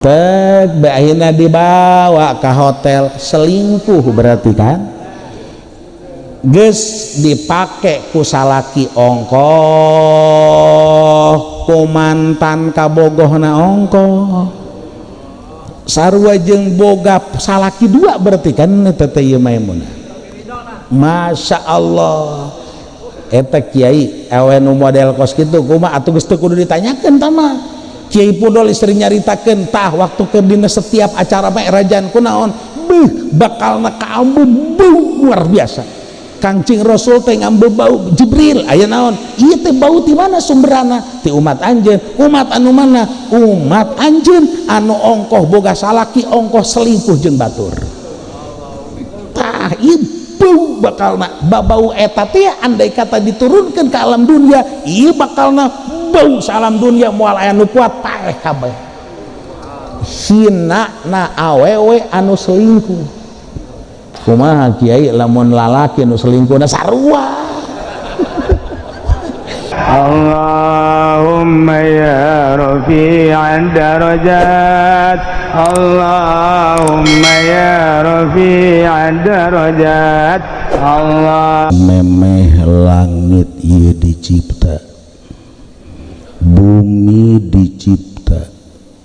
Tek akhirnya dibawa ke hotel, selingkuh berarti kan. Geus dipake ku salaki ongkoh, ku mantan kabogohna ongkoh, sarua jeung boga salaki dua berarti kan eta teh ieu Maimunah. Masya Allah, eta kiai awe nu model kos kitu kumaha atuh geus teu kudu ditanyakeun tah mah. Kiai Pudol istri nyaritakeun tah waktu keur dina setiap acara Mi'rajan kunaon beuh bakalna kaambu beuh luar biasa. Kangcing Rasul teh ngambil bau Jibril aya naon ieu teh bau ti mana sumberana ti umat anjeun, umat anu mana umat anjeun anu ongkoh boga salaki ongkoh selingkuh jeung batur. Tah ieu bau bakalna babau eta teh andai kata diturunkan ke alam dunia ieu bakalna bau salam dunia moal aya nu kuat paeh kabeh. Hina na awewe anu selingkuh. Kumaha kiai lamun lalaki nu selingkuhna sarua. Allahumma ya rafi'ad darajat, Allahumma ya rafi'ad darajat. Allah memeh langit ieu dicipta, bumi dicipta,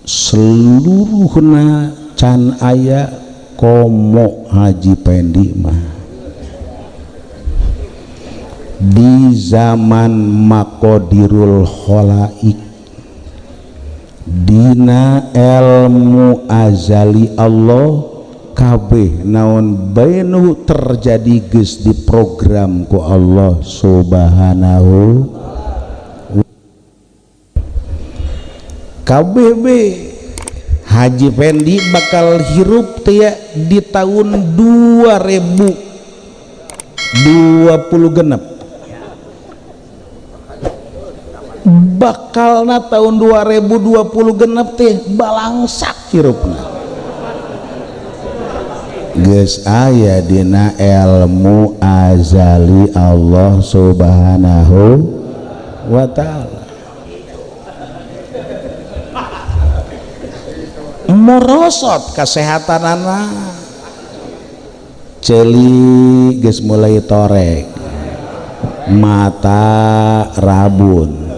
seluruhna can aya komo Haji Pendi mah. Di zaman Maqadirul Khalaik dina ilmu azali Allah kabeh naon bae nu terjadi geus diprogram ku Allah Subhanahu. KBB Haji Pendi bakal hirup teh di tahun 2020 genep, bakalna tahun 2020 genep teh balangsak hirupna. Geus aya dina ilmu azali Allah Subhanahu wa ta'ala. Merosot kesehatan anak, ceuli geus mulai torek, mata rabun,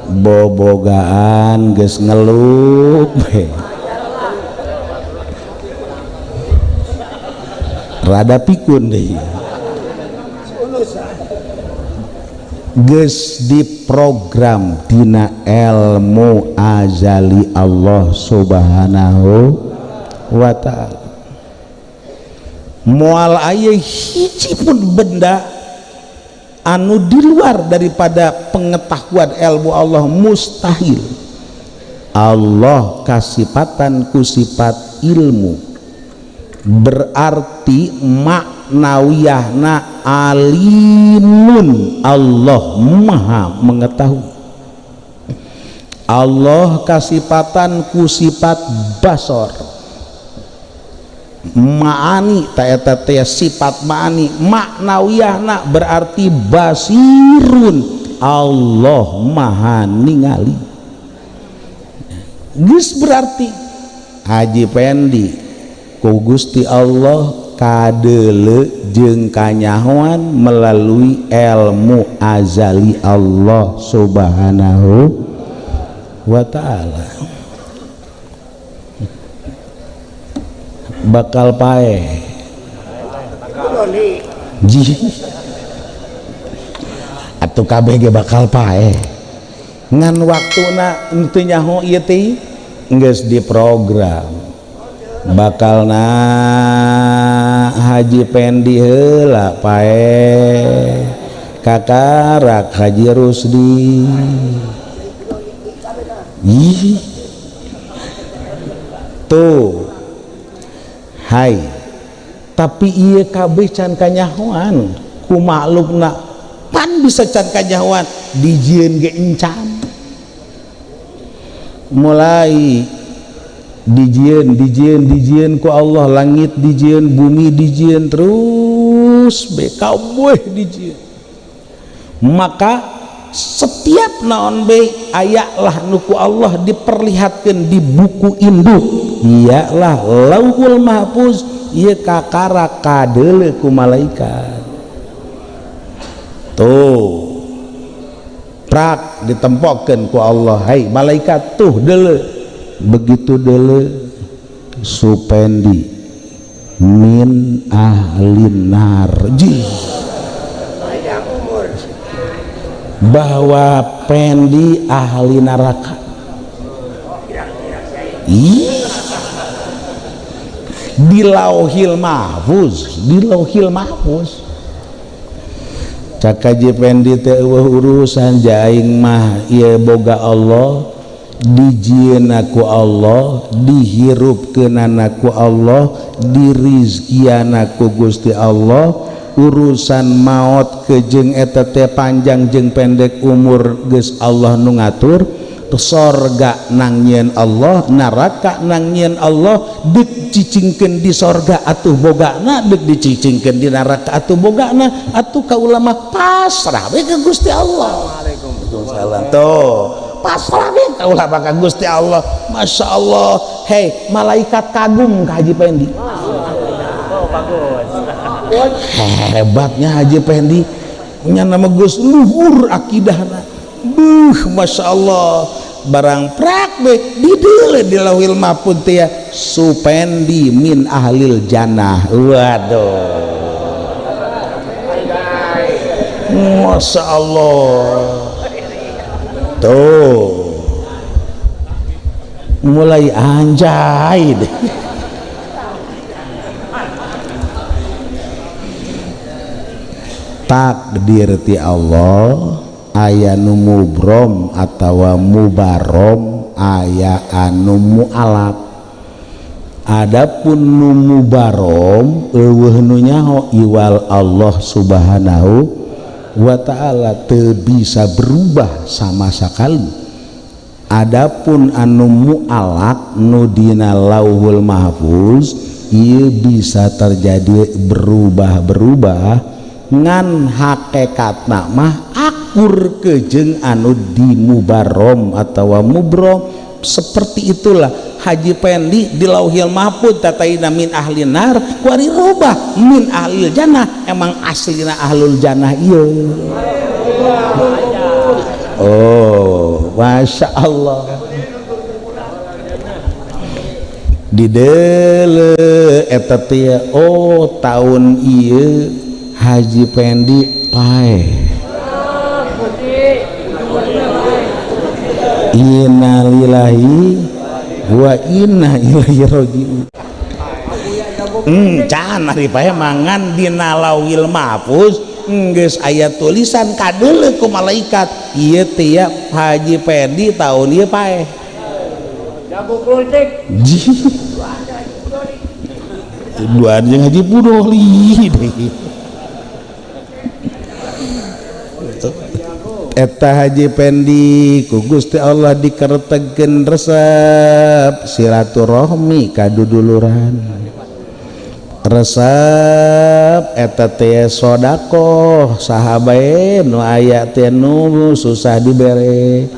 bobogaan geus ngelup, rada pikun deui. Geus diprogram dina ilmu azali Allah Subhanahu wa ta'ala. Moal aya hiji pun benda anu di luar daripada pengetahuan ilmu Allah, mustahil. Allah kasipatan ku sifat ilmu, berarti maknawiyahna alimun, Allah maha mengetahui. Allah kasipatan ku sifat basor, maani ta eta teh sifat maani, maknawiyahna berarti basirun, Allah maha ningali. Geus berarti Haji Pendi ku Gusti Allah kadeule jeung kanyahoan melalui ilmu azali Allah Subhanahu wa ta'ala. Bakal paeh ji atuh kabeh ge bakal paeh, ngan waktuna teu nyaho ieu teh geus diprogram. Bakalna Haji Pendi heula paeh, kakarak Haji Rusdi. Ih tuh hai, tapi ieu kabeh can kanyahoan ku maklukna, pan bisa can kanyahoan dijieun ge encan. Mulai dijieun dijieun dijieun ku Allah, langit dijieun, bumi dijieun, terus be kabeh dijieun. Maka Setiap naon be ayalah nuku Allah diperlihatkan di buku induk iyalah Lauhul Mahfuz ieu kakara kadeuleu ku malaikat. Tuh prak ditempokeun ku Allah, hai malaikat tuh deuleu. Begitu deuleu Supendi min ahlin nar. Bahwa Pendi ahli neraka. Ih. Di Lauhil Mahfuz, di Lauhil Mahfuz. Cak Haji Pendi teh eueuh urusan jaing mah ieu boga Allah, dijieunna ku Allah, dihirupkeunana ku Allah, dirizkiana ku Gusti Allah. Urusan maot kejeng eta teh panjang jeung pendek umur geus Allah nu ngatur. Sorga nang nyieun Allah, neraka nang nyieun Allah, deuk cicingkeun di sorga atuh bogana, deuk dicicingkeun di neraka atuh bogana, atuh ka ulama pasrah we ka Gusti Allah. Waalaikumsalam. Tuh, pasrah we ka ulama ka Gusti Allah. Masya Allah. Hei, malaikat kagum ka Haji Pendi. Oh, bagus. Hebatnya Haji Pendi nya nama geus luhur akidahna. Buh, Masya Allah. Barang prak be dideule di Lauhil Mahfuz teh ya Supendi min ahlil jannah. Waduh. Masya Allah. Tuh. Mulai anjay deh. Takdir ti Allah aya nu mubrom atawa mubarom, aya anu mualaf. Adapun nu mubarom eueuh nu nyaho iwal Allah Subhanahu wa ta'ala, teu bisa berubah sama sekali. Adapun anu mualak nu dina Lauhul Mahfuz ieu bisa terjadi berubah-berubah, ngan hakikatna mah akur kejeng anu di mubarom atawa mubrom. Seperti itulah Haji Pendi di Lauhil Mahfuz tataina min ahli nar kuari robah min ahlil jannah, emang aslina ahlul jannah ieu. Oh, Masya Allah. Dideule eta teh, oh tahun ieu Haji Pendi paeh. Innalillahi wa inna ilaihi rajiun. Can ari paeh mangan dina Lauhil Mahfuz geus aya tulisan kadeuleu ku malaikat ieu teh ya Haji Pendi tahun ieu paeh. Jago politik. Dua jeung Haji Pudoli deui. Eta Haji Pendi ku Gusti Allah dikeretegkeun resep silaturahmi ka duduluran, resep eta teh sodakoh saha bae nu aya teh nu susah dibere,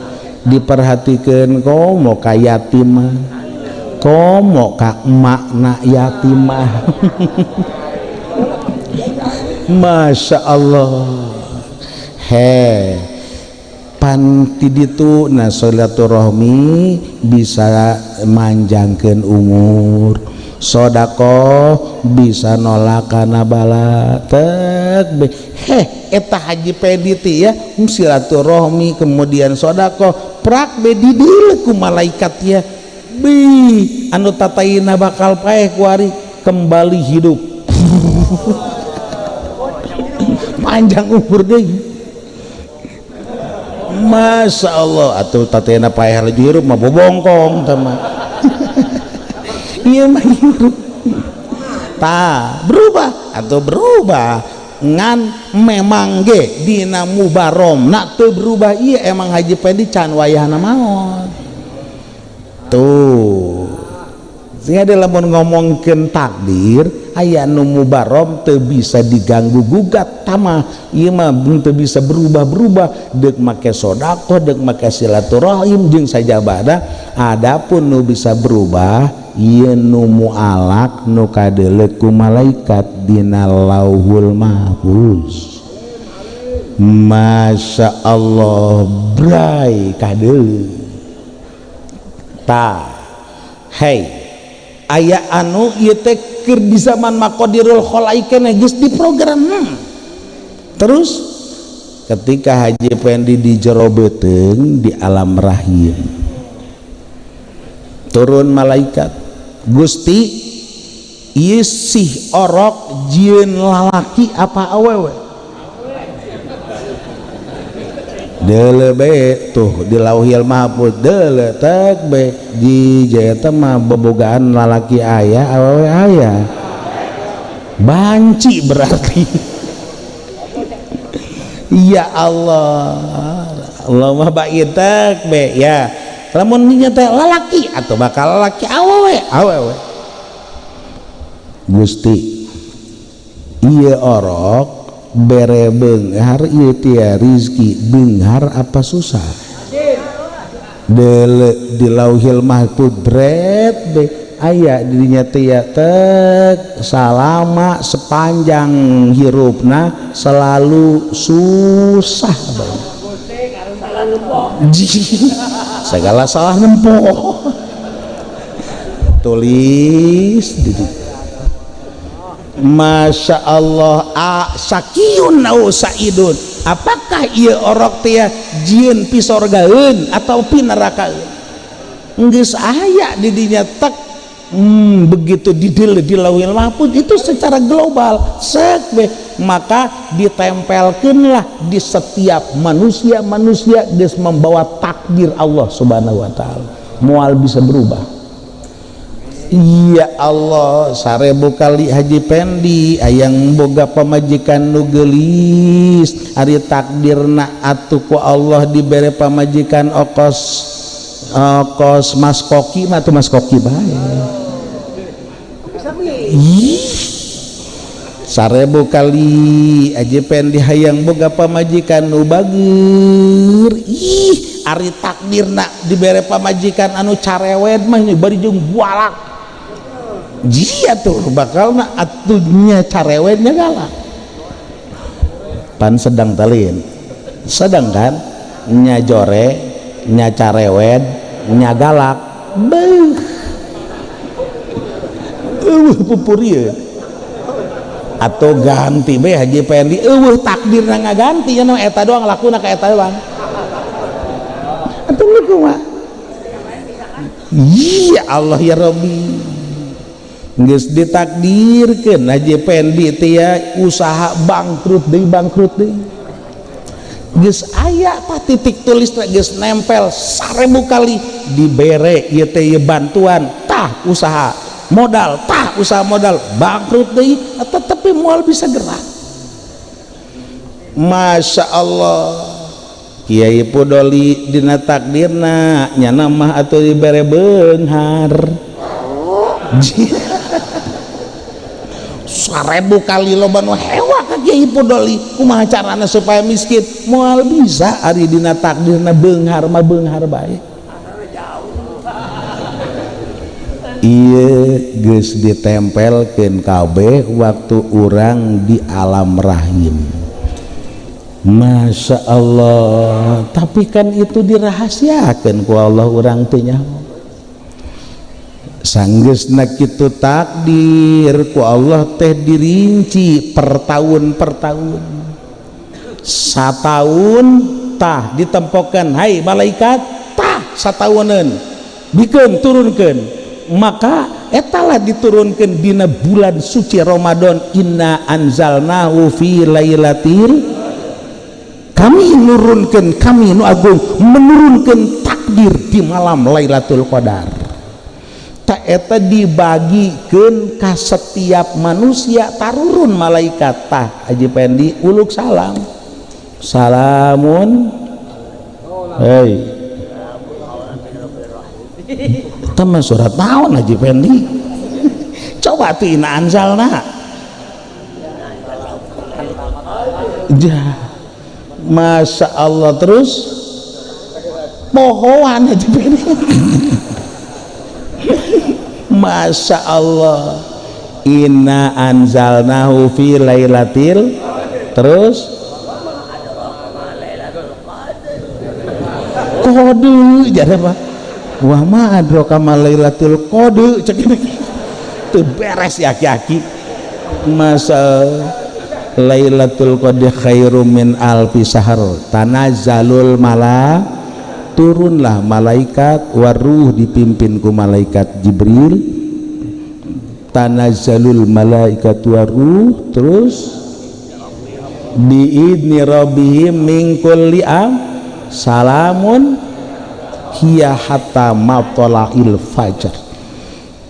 diperhatikeun komo ka yatimah, komo ka emakna yatimah. Masya Allah. He pan ti ditu na silaturahmi bisa manjangkeun umur, sodakoh bisa nolak kana bala tek be. Heh, eta Haji Pendi teh ya silaturahmi kemudian sodakoh prak be dideule ku malaikat ya bi anu tataina bakal paeh kuari kembali hidup. Panjang umur deui. Masya Allah. Atuh tatena paeh laju hirup mah bobongkong tah mah. Ieu mah hirup. Tah, berubah atau berubah ngan memang ge dina mubarom nak teu berubah ieu emang Haji Pendi can wayahna maot. Tuh. Sehingga lamun ngomongkeun takdir aya nu mubarom teu bisa diganggu gugat tamah ieu mah teu bisa berubah-berubah deuk make sedekah deuk make silaturahim jeung sajabada. Adapun nu bisa berubah ieu nu mualak nu kadeuleu ku malaikat dina Lauhul Mahfuz. Masya Allah bray kadeuleu tah. Hei aya anu ieu teh keur di zaman maqadirul khalaik keneh geus diprogram. Terus ketika Haji Pendi di jero beuteung di alam rahim turun malaikat, Gusti ieu sih orok jieun lalaki apa awewe? Deuleu be tuh di Lauhil Mahfuz deuleu tek be di jeta mah bobogaan lalaki aya awewe aya banci berarti. Ya Allah, Allah mah bae tek be ya lamun nya teh lalaki atau bakal lalaki awewe awewe. Gusti ieu orok bere beunghar ieu tia rizki beunghar apa susah? Deuleu di Lauhil Mahfuz bret be aya dirinya tia tek salama sepanjang hirupna selalu susah bae. Segala salah nempo tulis di Masya Allah a sakiyun au saidun, apakah ieu orok teh jieun pisorgaeun atau pinerakaeun? Geus aya di dinya tek begitu didil di Lauhil Mahfuz itu secara global sek be, maka ditempelkeunlah di setiap manusia-manusia geus membawa takdir Allah Subhanahu wa taala, moal bisa berubah. Ya Allah 1000 kali Haji Pendi ayang boga pamajikan nu geulis ari takdirna atuh ku Allah dibere pamajikan okos okos Mas Koki mah tuh Mas Koki bae. Ih 1000 kali Haji Pendi hayang boga pamajikan nu bager ih ari takdirna dibere pamajikan anu carewed mah bari jeung bualak jia tuh bakal na atunya carewetnya galak pan sedang talin sedang kan nya jore nya carewet nya galak beuh eueuh pupur ieu atau ganti be Haji Pendi eueuh takdirna ngaganti nya eta doang lakuna ka eta doang atuh kumaha. Ya Allah ya Rabbi geus ditakdirkeun Haji Pendi teh ya usaha bangkrut deui geus aya tah titik tulis teh geus nempel 1000 kali dibere ieu teh ieu bantuan tah usaha modal tah usaha modal bangkrut deui tetapi moal bisa gerak. Masya Allah Kiai Pudoli dina takdirna nyana mah atuh dibere beunghar 1000 kali loba nu hewa ka Kiai Pudoli kumaha carana supaya miskin moal bisa ari dina takdirna beunghar mah beunghar bae. Ieu geus ditempelkeun kabeh waktu urang di alam rahim. Masya Allah, tapi kan itu dirahasiakeun ku Allah urang teh nyaho. Sanggeusna kitu takdir ku Allah teh dirinci per tahun per tahun. Sataun tah ditempokeun hai malaikat tah satauneun bikeun turunkeun, maka etalah diturunkeun dina bulan suci Ramadan inna anzalnahu fi lailatil. Kami nurunkeun, kami nu agung menurunkan takdir di malam Lailatul Qadar. Ta eta dibagikeun ka setiap manusia tarurun malaikat tah Haji Pendi uluk salam. Salamun. Hei. Eta mah surat naon, Haji Pendi? Coba tuh inna anzalna. Ja. Masya Allah, terus pohoan Haji Pendi. Masya Allah, inna anzalnahu fi lailatil, terus kode jadi apa? Wah ma adraka ma lailatul qadr, cek ini teu beres ya aki-aki. Masa lailatul qadri khairum min alfi syahr, tanazzalul mala, turunlah malaikat waruh dipimpin ku malaikat Jibril, tanazzalul malaikat waruh, terus biidni rabbihim min kulli am, salamun hiya hatta matla'il fajar.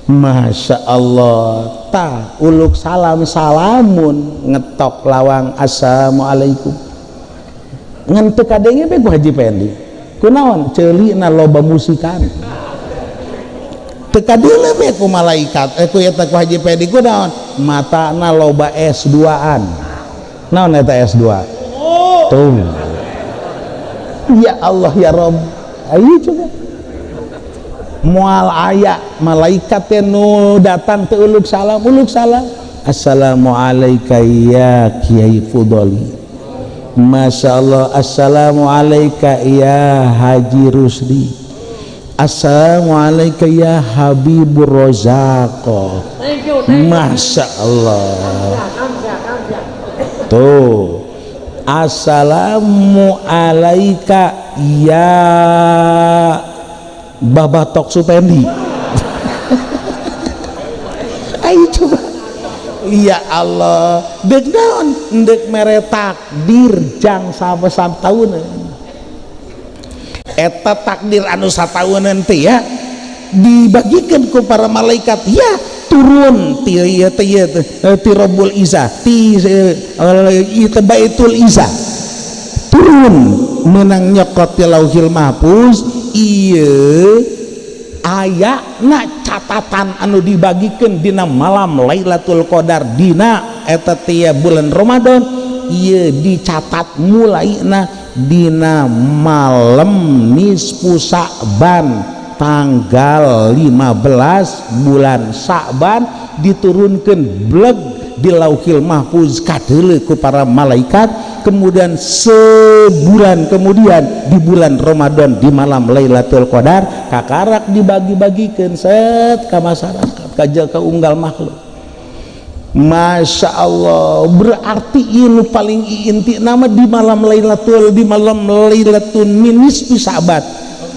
Masya Allah, ta uluk salam salamun ngetok lawang assalamualaikum, ngan teu kadenge be ku Haji Pendi, kunaon ceulina loba musikan, teu kadeuleu be ku malaikat, ku eta ku Haji Pendi, kunaon matana loba S2-an, naon eta S2 tuh, ya Allah ya Rob, ayo coba moal aya malaikat teh nu datang teu uluk salam, uluk salam, assalamualaikum ya Kiai Fudoli, Masya Allah, assalamualaikum ya Haji Rusdi, assalamualaikum ya Habibur Rozako, Masya Allah, tuh, assalamualaikum ya Babatok Supendi. Ayo coba, ya Allah, dek naon dek mere takdir jang sampai sataunan, eta takdir anu sataunan teh ya dibagikan ke para malaikat, ya turun ti ieu teh ieu ti Rabbul Izzah ti Baitul Izzah turun menang nyokot ti Lauhil Mahfuz, ieu aya na catatan anu dibagikan dina malam Lailatul Qadar dina eta teh bulan Ramadan, ieu dicatat mulaina dina malam nisfu Sa'ban tanggal 15 bulan Sa'ban diturunkan bleg di Lauhil Mahfuz kadeuleu ku para malaikat, kemudian sebulan kemudian di bulan Ramadan di malam Lailatul Qadar kakarak dibagi-bagikan set ka masyarakat ka ka unggal makhluk. Masya Allah, berarti ini paling inti nama di malam Lailatul, di malam Lailatul nisfu Sa'ban,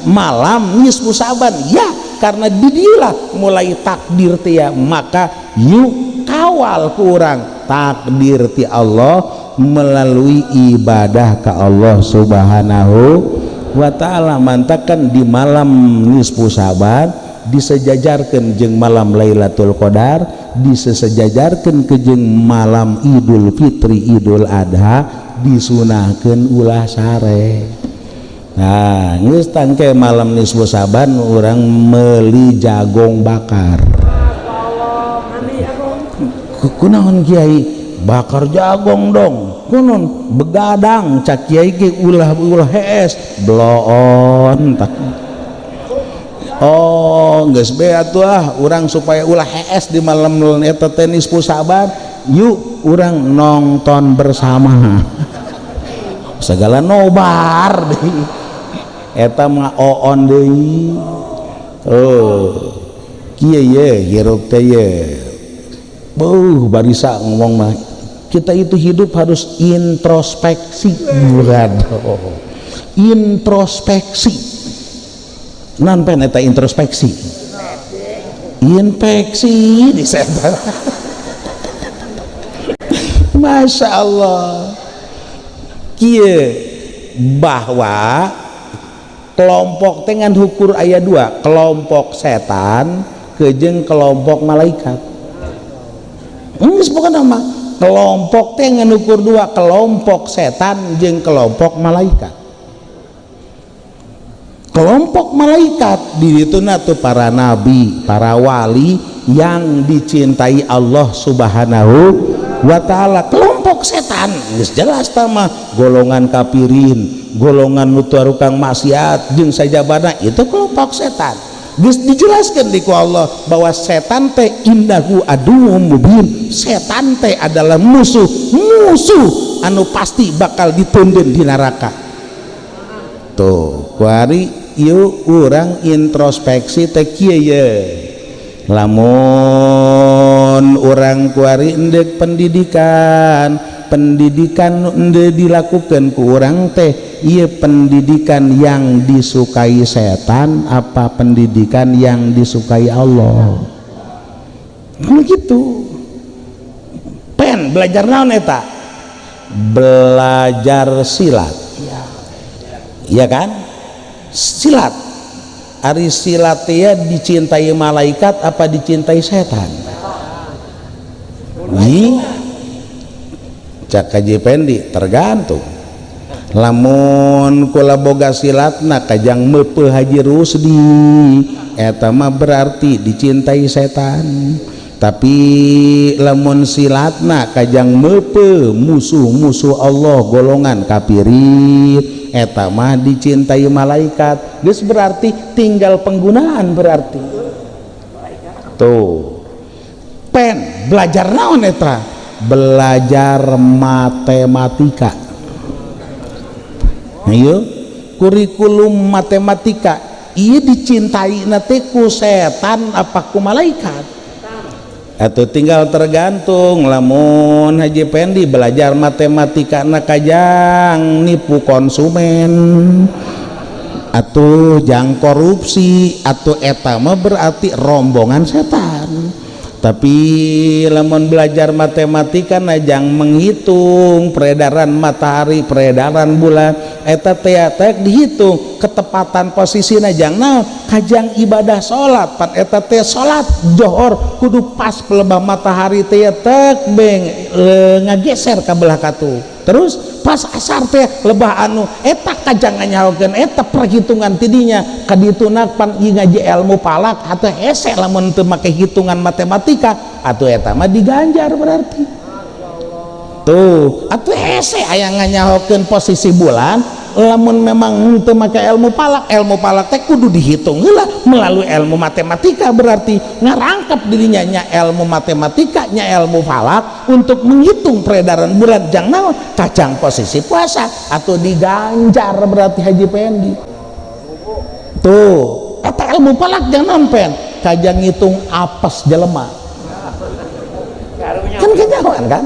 malam nisfu Sa'ban ya, karena didilah mulai takdir tia, maka yuk kawal kurang takdir ti Allah melalui ibadah ke Allah Subhanahu wa ta'ala. Mantakan di malam nisfu Sa'ban disejajarkan jeung malam Lailatul Qadar, disejajarkan ke jeung malam Idul Fitri Idul Adha, disunahkeun ulah sare. Nah, geus tangke malam nisfu Sa'ban urang meuli jagong bakar. Kunaon kiai bakar jagong dong, kunon begadang cak kiai ge ulah-ulah hees bloon tak. Oh geus be atuh ah urang supaya ulah hees di malam eta teh nisfu Sa'ban, yuk urang nonton bersama segala nobar deui eta mah oon deui. Oh kieu ye hirup teh ye. Beuh barisa ngomong mah kita itu hidup harus introspeksi. Waduh, introspeksi nan pen eta introspeksi, infeksi di setan. Masya Allah, kieu bahwa kelompok dengan hukur ayat 2, kelompok setan kejeng kelompok malaikat. Geus bukan nama kelompok teh ngan ukur 2, kelompok setan jeung kelompok malaikat. Kelompok malaikat di dituna tuh para nabi, para wali yang dicintai Allah Subhanahu wa ta'ala. Kelompok setan geus jelas tama golongan kafirin, golongan nu tukang maksiat jeung sajabana, itu kelompok setan. Geus dijelaskan di ku Allah bahwa setan teh innahu aduwwum mubin, setan teh adalah musuh, musuh anu pasti bakal dituntun di neraka. Tuh kuari yuk urang introspeksi teh kieu ye. Lamun urang kuari endek pendidikan, pendidikan nu endek dilakukan ku urang teh ieu pendidikan yang disukai setan apa pendidikan yang disukai Allah? Begitu. Pen belajar naon eta? Belajar silat, iya kan? Silat, ari silat ya dicintai malaikat apa dicintai setan? Ih, cak Haji Pendi tergantung. Lamun kula boga silatna kajang meupeuh Haji Rusdi, eta mah berarti dicintai setan. Tapi lamun silatna kajang meupeuh musuh-musuh Allah, golongan kafirin, eta mah dicintai malaikat. Geus berarti tinggal penggunaan berarti. Tuh pen belajar naon eta? Belajar matematika. Ayo kurikulum matematika ieu dicintai na teh ku setan apa ku malaikat? Atau tinggal tergantung. Lamun Haji Pendi belajar matematika na kajang nipu konsumen atau jang korupsi atau eta mah berarti rombongan setan. Tapi lamun belajar matematika na jang menghitung peredaran matahari, peredaran bulan, eta teh teh dihitung ketepatan posisina jang naon? Kajang ibadah salat. Pan eta teh salat johor kudu pas pelebah matahari teh tek beng ngageser ka belah katu, terus pas asar teh lebah anu eta kajang nganyahokeun eta perhitungan tidinya kadituna. Pan ieu ngaji ilmu falak atau hese lamun teu make hitungan matematika, atuh eta mah diganjar berarti. Tuh atuh hese aya nganyahokeun posisi bulan lamun memang teu make ilmu falak. Ilmu falak teh kudu dihitung heula melalui ilmu matematika, berarti ngarangkap dirinya nya ilmu matematika nya ilmu falak untuk menghitung peredaran bulan jang naon? Kacang posisi puasa, atau diganjar berarti Haji Pendi. Tuh eta ilmu falak jang naon pen? Kajang ngitung apes jelema kan kenyawan kan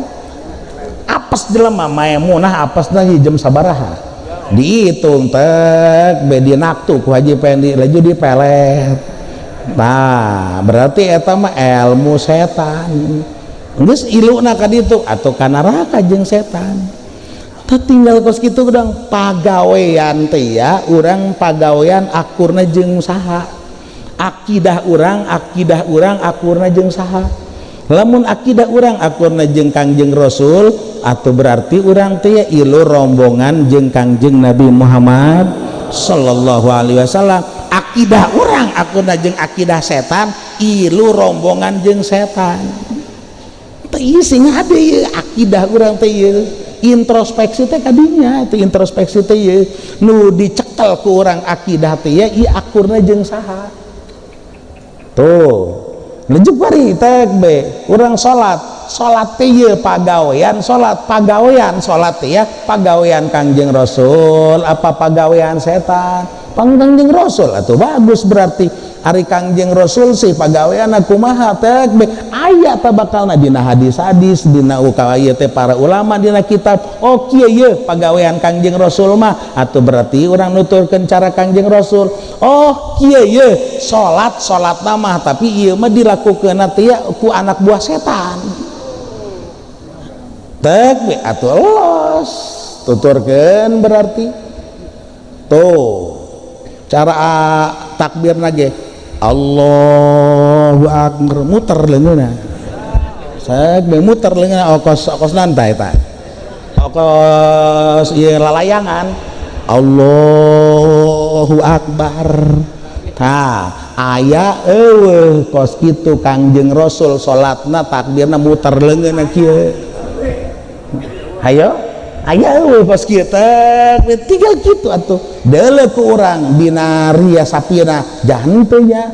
apes jelema Maimunah apesna jam sabaraha dihitung tek be dinaktu ku Haji Pendi laju dipelet. Nah berarti eta mah ilmu setan, geus iluna ka ditu atau ka neraka jeung setan. Tah tinggal kos kitu urang pagawean teh ya, urang pagawean akurna jeung saha? Akidah urang, akidah urang akurna jeung saha? Lamun akidah urang akurna jeung Kangjeng Rasul, atau berarti urang teh ilu rombongan jeung Kangjeng Nabi Muhammad sallallahu alaihi wasallam. Akidah urang akurna jeung akidah setan, ilu rombongan jeung setan. Teh sing hade ieu akidah urang teh ieu. Introspeksi teh kadinya itu, introspeksi teh ieu nu dicekel ku urang akidah teh ya ieu akurna jeung saha. Tuh lanjut bari tek be urang salat, salat teh ieu pagawean salat, pagawean salat teh ya pagawean Kangjeng Rasul apa pagawean setan? Kangjeng Rasul atuh bagus berarti. Ari Kangjeng Rasul sih pagawean kumaha tek be aya ta bakalna dina hadis-hadis dina ieu teh para ulama dina kitab. Oh kieu ye pagawean Kangjeng Rasul mah, atuh berarti urang nuturkeun cara Kangjeng Rasul. Oh kieu ye salat, salat mah tapi ieu mah dilakukeun teh ku anak buah setan tek be atuh los tuturkeun berarti. Tuh cara takbir nage Allahu Akbar muter leungeunna sek be muter leungeunna okos okos nantai eta okos ieu lalayangan. Allahu Akbar. Tah aya eueuh kos kitu Kangjeng Rasul salatna takbirna muter leungeunna kieu. Hayo aya eueuh kos kieu teh tinggal kitu atuh. Deuleu ku urang dina ria sapina jah henteu nya.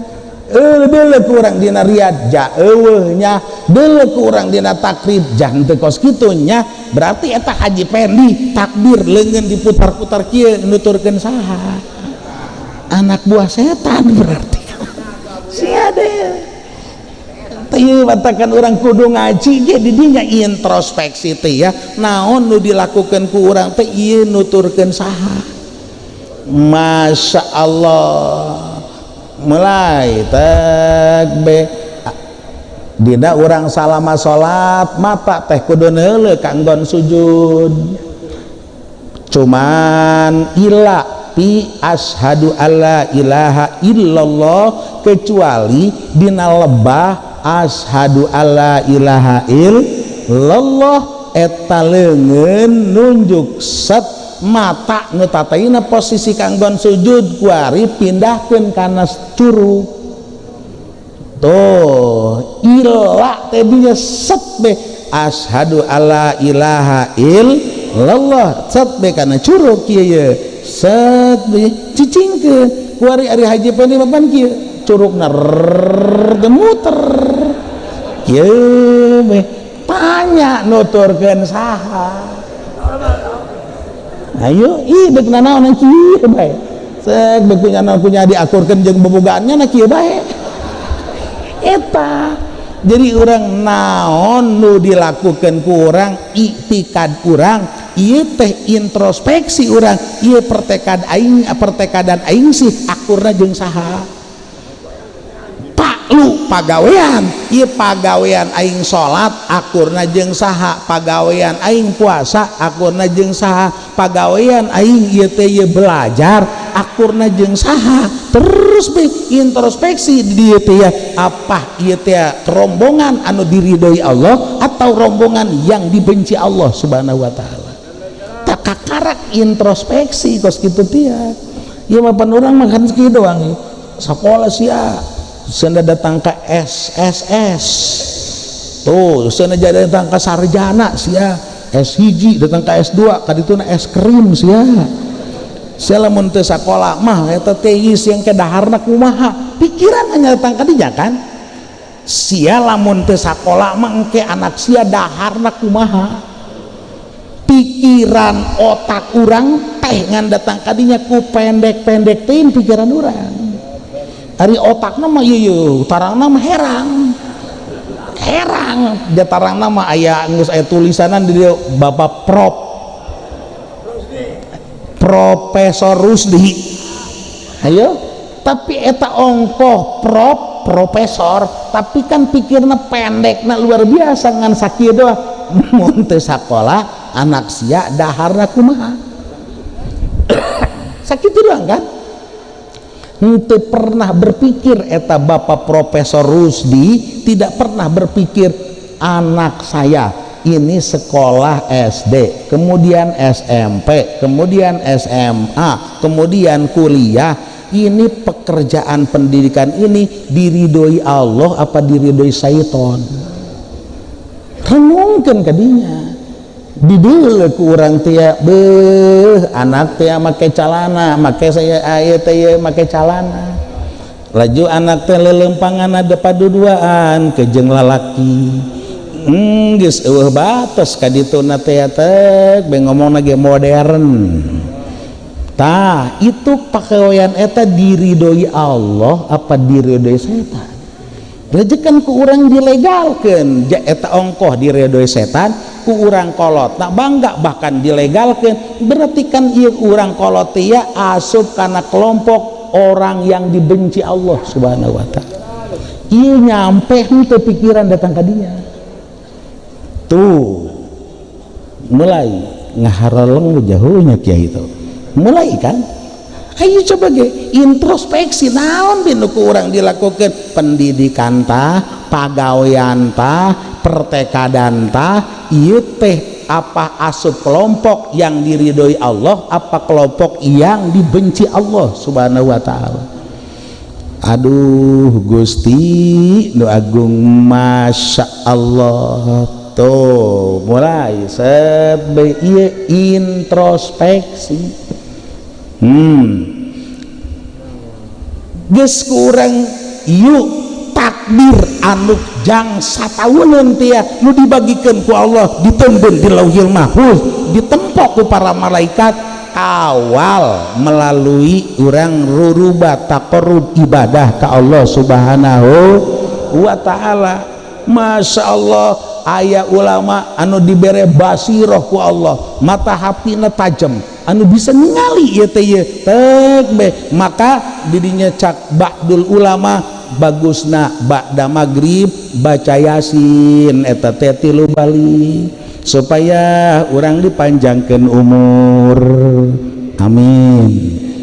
Deuleu ku urang dina riad jah eueuh nya. Deuleu ku urang dina takrib jah henteu kos kitu nya. Berarti eta Haji Pendi takbir leungeun diputar-putar kieu nuturkeun saha? Anak buah setan berarti. Sia deh. Teu batakan urang kudu ngaji ge di dinya introspeksi teh ya. Naon nu dilakukeun ku urang teh ieu nuturkeun saha? Masya Allah. Mulai takbir dina urang salama salat mata teh kudu neuleuh kanggon sujud. Cuman ila pi ashadu alla ilaha illallah, kecuali dina lebah ashadu alla ilaha illallah eta leungeun nunjuk set mata nu tataina posisi kanggon sujud kuari pindahkeun kana curug. Tuh ila teh dinya set be ashadu alla ilaha illallah set be kana curug kieu ye set be cicingkeun kuari ari Haji Pendi mapan kieu curugna muter kieu be tanya nuturkeun saha. Ayo ih deuk nanaon kieu bae sek beuk punya naon punya diakurkeun jeung bobogaannya na kieu bae eta. Jadi urang naon nu dilakukeun ku urang iktikad urang ieu teh introspeksi urang ieu pertekad aing pertekadan aing sih akurna jeung saha? Paklu pagawean ieu pagawean aing salat akurna jeung saha? Pagawean aing puasa akurna jeung saha? Pagawean aing ieu teh ieu belajar akurna jeung saha? Terus be introspeksi di dieu teh ya, apa ieu teh rombongan anu diridhoi Allah atau rombongan yang dibenci Allah Subhanahu wa taala. Tak kakarak introspeksi kos kitu teh. Ieu mah pan urang mah kan kieu doang. Sakola sia senda datang ke SSS. Tuh, senda datang ke sarjana sia S1 datang ke S2 kadituna es krim sia. Sia lamun teu sakola mah eta teh yang ke daharna kumaha? Pikiran hanya datang ka dinya kan? Sia lamun teu sakola mah engke anak sia daharna kumaha? Pikiran otak urang teh ngan datang ka dinya ku pendek-pendek teh pikiran urang. Ari otakna mah ieu tarangna mah herang. Herang, dia tarangna mah aya geus aya tulisanan di dieu Bapak Profesor Rusdi. Ayo, tapi eta ongkoh profesor, tapi kan pikirna pendekna luar biasa ngan sakieu doang. Mun teu sakola anak sia daharna kumaha? Sakitu doang kan? Henteu pernah berpikir eta Bapak Profesor Rusdi tidak pernah berpikir anak saya ini sekolah SD, kemudian SMP, kemudian SMA, kemudian kuliah, ini pekerjaan pendidikan ini diridhoi Allah apa diridhoi syaiton? Renungkeun kadinya. Dideuleu ku urang teh beuh anak teh make calana, make saya aya teh make calana. Laju anak teh leuleumpangan ada paduduaan kejeng lalaki. Geus eueuh batas ka dituna teh teh be ngomongna ge modern. Tah, itu pakaian eta diridhoi Allah apa diridhoi setan? Rejekan ku urang dilegalkeun, eta ongkoh diridhoi setan, ku urang kolot tak bangga bahkan dilegalkeun, berarti kan ieu urang kolot teh ya asup kana kelompok orang yang dibenci Allah Subhanahu wa taala. Ieu nyampe henteu pikiran datang ka dinya. Tuh mulai ngahareleng jauhnya kiai itu. Mulai kan? Ayo coba ge introspeksi naon bin ku urang dilakukan pendidikan tah, pagawean tah, pertekadan tah, ieu teh apa asup kelompok yang diridhoi Allah, apa kelompok yang dibenci Allah Subhanahu wa taala. Aduh Gusti nu agung, Masya Allah. Tuh mulai sebe ieu introspeksi. Geus kurang yuk takdir anu jang satauneun teh nu dibagikeun ku Allah, ditembun di Lauhil Mahfuz, ditempok ku para malaikat awal melalui urang ruruba taqarrub ibadah ka Allah Subhanahu wa taala. Masya Allah, aya ulama anu dibere basiroh ku Allah, mata hatina tajam anu bisa ningali ieu teh ieu tek be, maka didinya cak ba'dul ulama bagusna ba'da maghrib baca Yasin eta teh 3 bali supaya urang dipanjangkeun umur, amin,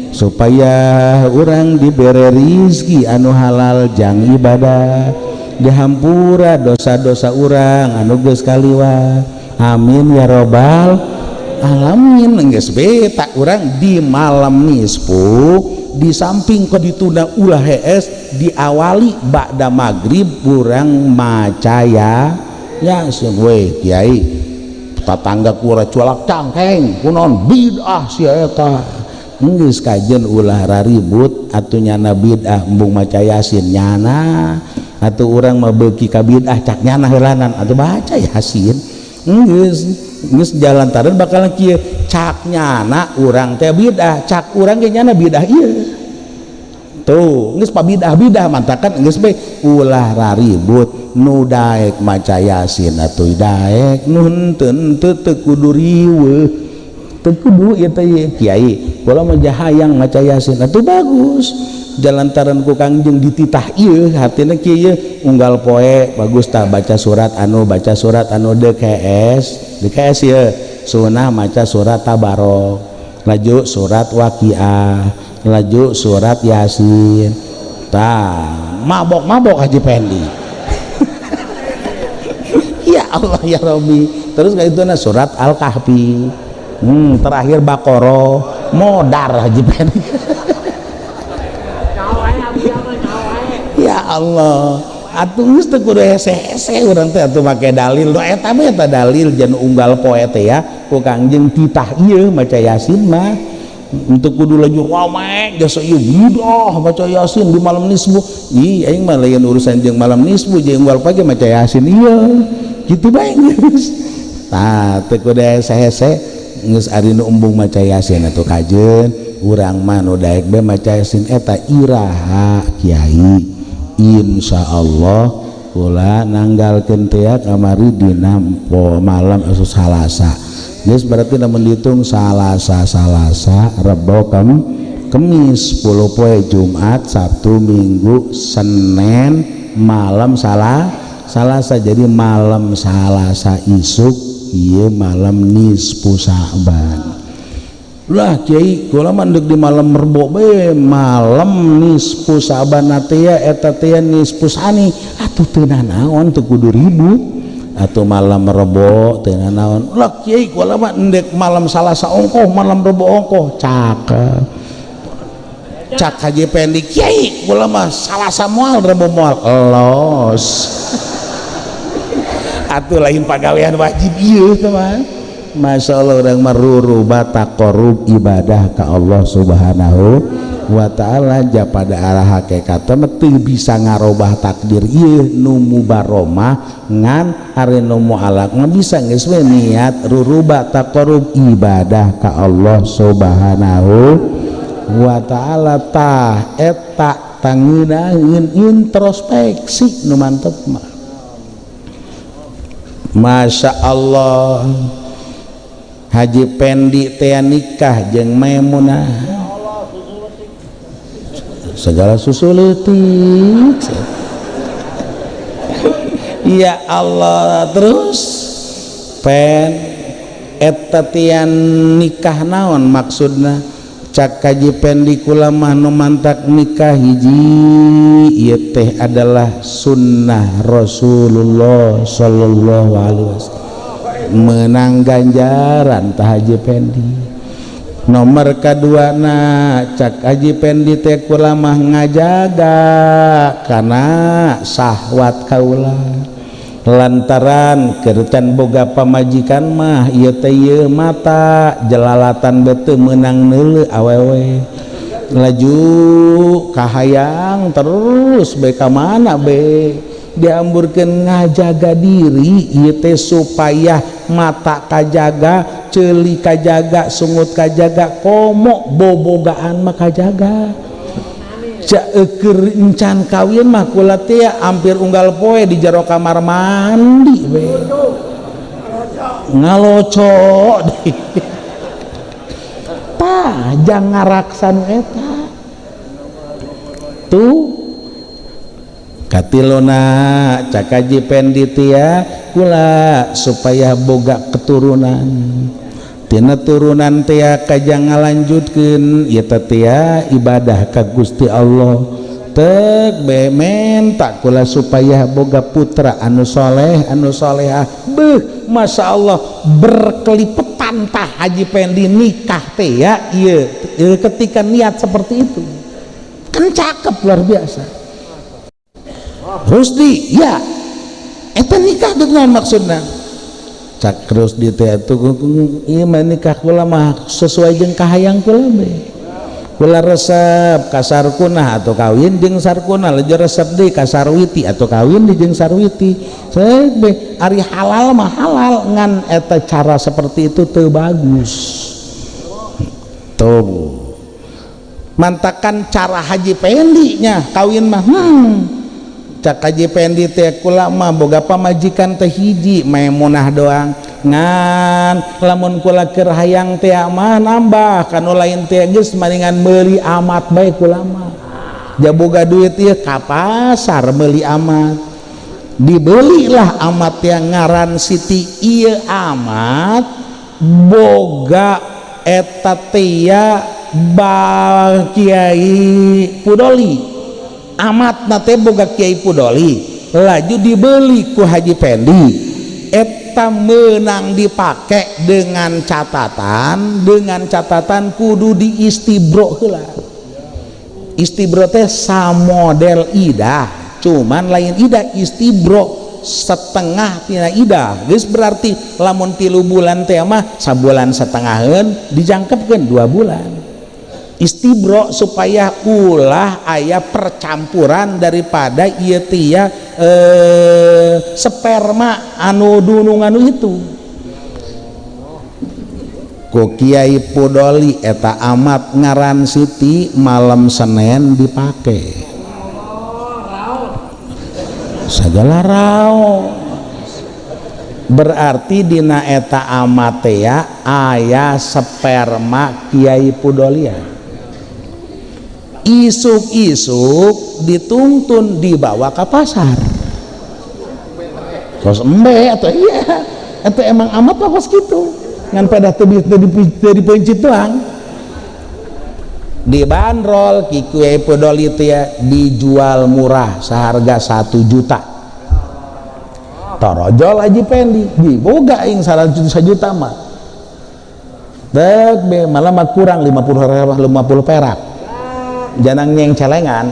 supaya urang dibere rizki anu halal jang ibadah, dihampura dosa-dosa urang anu geus kaliwat, amin ya robbal alamin. Geus be tak urang di malam nisfu di samping ke ditunda ulah hees diawali ba'da maghrib urang maca ya Yasin. Weh kiai tatangga kura cualak cangkeng kunaon bid'ah sia eta, geus kajen ulah raribut atuh nyana bid'ah embung maca Yasin nyana atau urang mah beuki ka bid'ah cak nyana heulanan atuh baca Yasin geus geus jalan tareun bakalan kieu cak nyana urang teh bid'ah cak urang ge nyana bid'ah ieu tuh geus pabidah-bidah mantakan geus bae ulah raribut nu daek maca Yasin atuh daek nu henteu teu kudu riweuh teu kudu ieu teh kiai kula mah hayang maca Yasin atuh bagus jalantaran ku Kangjeng dititah ieu hatina kieu unggal poe bagus tah baca surat anu baca surat anu DKS DKS ieu sunah maca surat Tabarok laju surat Waqiah laju surat Yasin tah mabok-mabok Haji Pendi. Ya Allah ya Rabbi. Terus kayak itu nah surat Al-Kahfi, terakhir Baqarah modar Haji Pendi. Ya Allah atuh geus teu kudu hese-hese urang teh atuh make dalil nu eta mah eta dalil jan unggal poe teh ya ku Kangjeng titah ieu maca Yasin mah untuk kudu laju rame jasa ieu bidah maca Yasin di malam nisfu. Ih aing mah lain urusan jeung malam nisfu jeung unggal poe maca Yasin ieu kitu bae geus. Tah teu kudu hese-hese geus ari nu embung maca Yasin atuh kajeun urang mah nu daek bae maca Yasin eta iraha kiai. Insyaallah kula nanggalkeun teh kamari dina malam asus Salasa. Geus berarti lamun dihitung Salasa Salasa Rebo Kemis 10 poe Jumat Sabtu Minggu Senin malam Salasa jadi malam Salasa isuk ieu malam nisfu Sa'ban. Lah kiai kula mah deuk di malam Rebo bae malam nisfu Sa'ban teh eta teh nisfu sani atuh teu nanaon teu kudu ribut atuh malam Rebo teu nanaon. Lah kiai kula mah endek malam Salasa ongkoh malam Rebo ongkoh cakep cak Haji Pendi kiai kula mah Salasa moal Rebo moal los atuh lain pagawean wajib ieu teman. Masya Allah urang merurubah taqarrub ibadah ka Allah Subhanahu wa taala ja pada arah hakikat mah teu bisa ngarobah takdir ieu nu mubaromah ngan ari nu mualaq mah bisa geus we niat rurubah taqarrub ibadah ka Allah Subhanahu wa taala. Tah eta tangeunaheun introspeksi nu mantep mah. Masya Allah Haji Pendi teh nikah jeung Maimunah segala susu leutik. Ya Allah terus pen eta tian nikah naon maksudna Cak Haji Pendi kula mah nu mantak nikah hiji ieu teh adalah sunnah Rasulullah sallallahu alaihi wasallam, menang ganjaran tah Haji Pendi. Nomor kedua na cak Haji Pendi teh kula mah ngajaga kana sahwat kaula, lantaran keur can boga pamajikan mah ieu teh ieu mata jelalatan bete meunang neuleu awewe, laju kahayang terus bae ka mana be diamburkeun. Ngajaga diri ieu teh supaya mata kajaga, ceuli kajaga, sungut kajaga, komo bobogaan mah kajaga. Keur encan kawin mah kula teh hampir unggal poe di jero kamar mandi we ngalocok. Tah jang ngaraksan eta tuh. Katiluna cak Haji Pendi tia kula supaya boga keturunan, tina turunan tia kajang ngalanjutkeun ieu teh tia ibadah ka Gusti Allah. Tek be menta kula supaya boga putra anu soleh anu solehah. Beuh, Masya Allah, berkelipetan tah Haji Pendi nikah teh ya ieu ketika niat seperti itu kan cakep luar biasa. Rusdi ya eta nikah dengan maksudna cak Rusdi teh atuh ieu mah nikah kula mah sesuai jeung kahayang kula be. Kula resep ka Sarkunah atau kawin jeung Sarkunah, lejo resep deui ka Sarwiti atau kawin di jeung Sarwiti. Be ari halal mah halal, ngan eta cara seperti itu teu bagus. Tuh mantakan cara Haji Pendi nya kawin mah. Cak Haji Pendi teh kula mah boga pamajikan teh hiji Maimunah doang, ngan lamun kula keur hayang teh mah nambah kanu lain teh geus maningan meuli amat bae kula mah. Jaboga duit ieu ka pasar meuli amat, dibelilah amat yang ngaran Siti. Ieu amat boga eta teh ba Kiai Pudoli, amat na teh boga Kiai Pudoli, laju dibeli ku Haji Pendi. Eta menang dipake dengan catatan kudu diistibro heula. Istibro teh samodel idah, cuman lain idah, istibro setengah tina idah geus. Berarti lamun 3 bulan teh mah sabulan setengaheun dijangkepkeun 2 bulan. Istibro supaya ulah aya percampuran daripada ieu tia sperma anu dunung anu itu. Ku Kiai Pudoli eta amat ngaran Siti malam Senin dipake segala rao. Berarti dina eta amat ya aya sperma Kiai Pudolia. Isuk-isuk dituntun dibawa ke pasar. Kos embe atau iya atau emang amat lah kos gitu ngan pada teu dipencit doang. Dibanderol Kiai Pudoli teh ya, dijual murah seharga 1 juta. Torojol Haji Pendi diboga aing 1 juta mah. Dek be malah mah kurang 50 perak. Janang nyeng celengan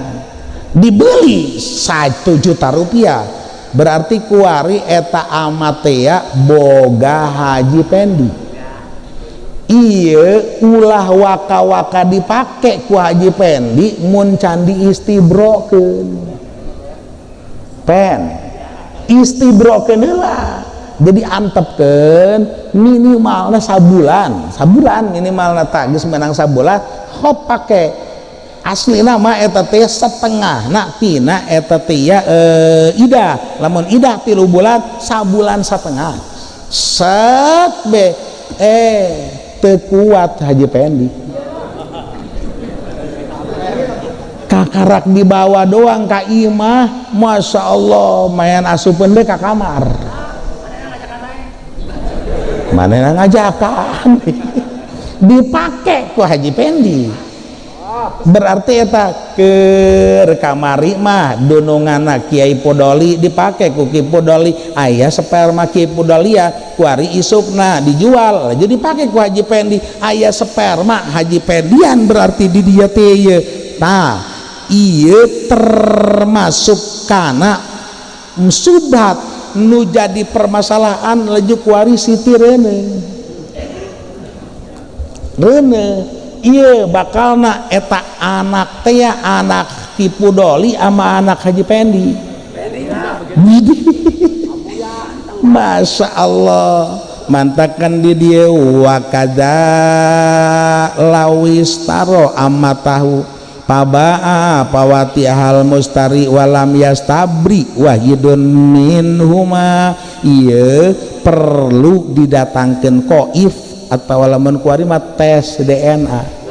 dibeli 1 juta rupiah. Berarti kuari eta amatea boga Haji Pendi. Iya ulah waka-waka dipake ku Haji Pendi mun can diistibrokeun. Pen istibrokeun heula. Jadi antepkeun minimalna sabulan, sabulan minimalna tah geus menang sabulan hop pake. Asli nama eta teh setengah nak tina eta teh ya idah. Lamun idah 3 bulan sabulan setengah set be teu kuat Haji Pendi. Kakarak dibawa doang ka imah, Masya Allah mayan asupeun be ka kamar. Manehna ngajakan. Dipake ku Haji Pendi. Berarti eta keur kamari mah dununganna Kiai Podoli dipake ku Ki Podoli, aya sperma Kiai Podolia kuari isukna dijual laju dipake ku Haji Pendi, aya sperma Haji Pendian berarti di dieu teh ieu. Tah ieu termasuk kana subhat nu jadi permasalahan laju kuari Siti reuneuh. Reuneuh iya bakalna eta anak teh anak Ki Pudoli sama anak Haji Pendi. Masya Allah mantakan di dia wakada lawis taro amatahu pabaa pawati hal mustari walam yastabri wahidun minhuma. Iya perlu didatangkan koif atau lamun kuari mah tes DNA.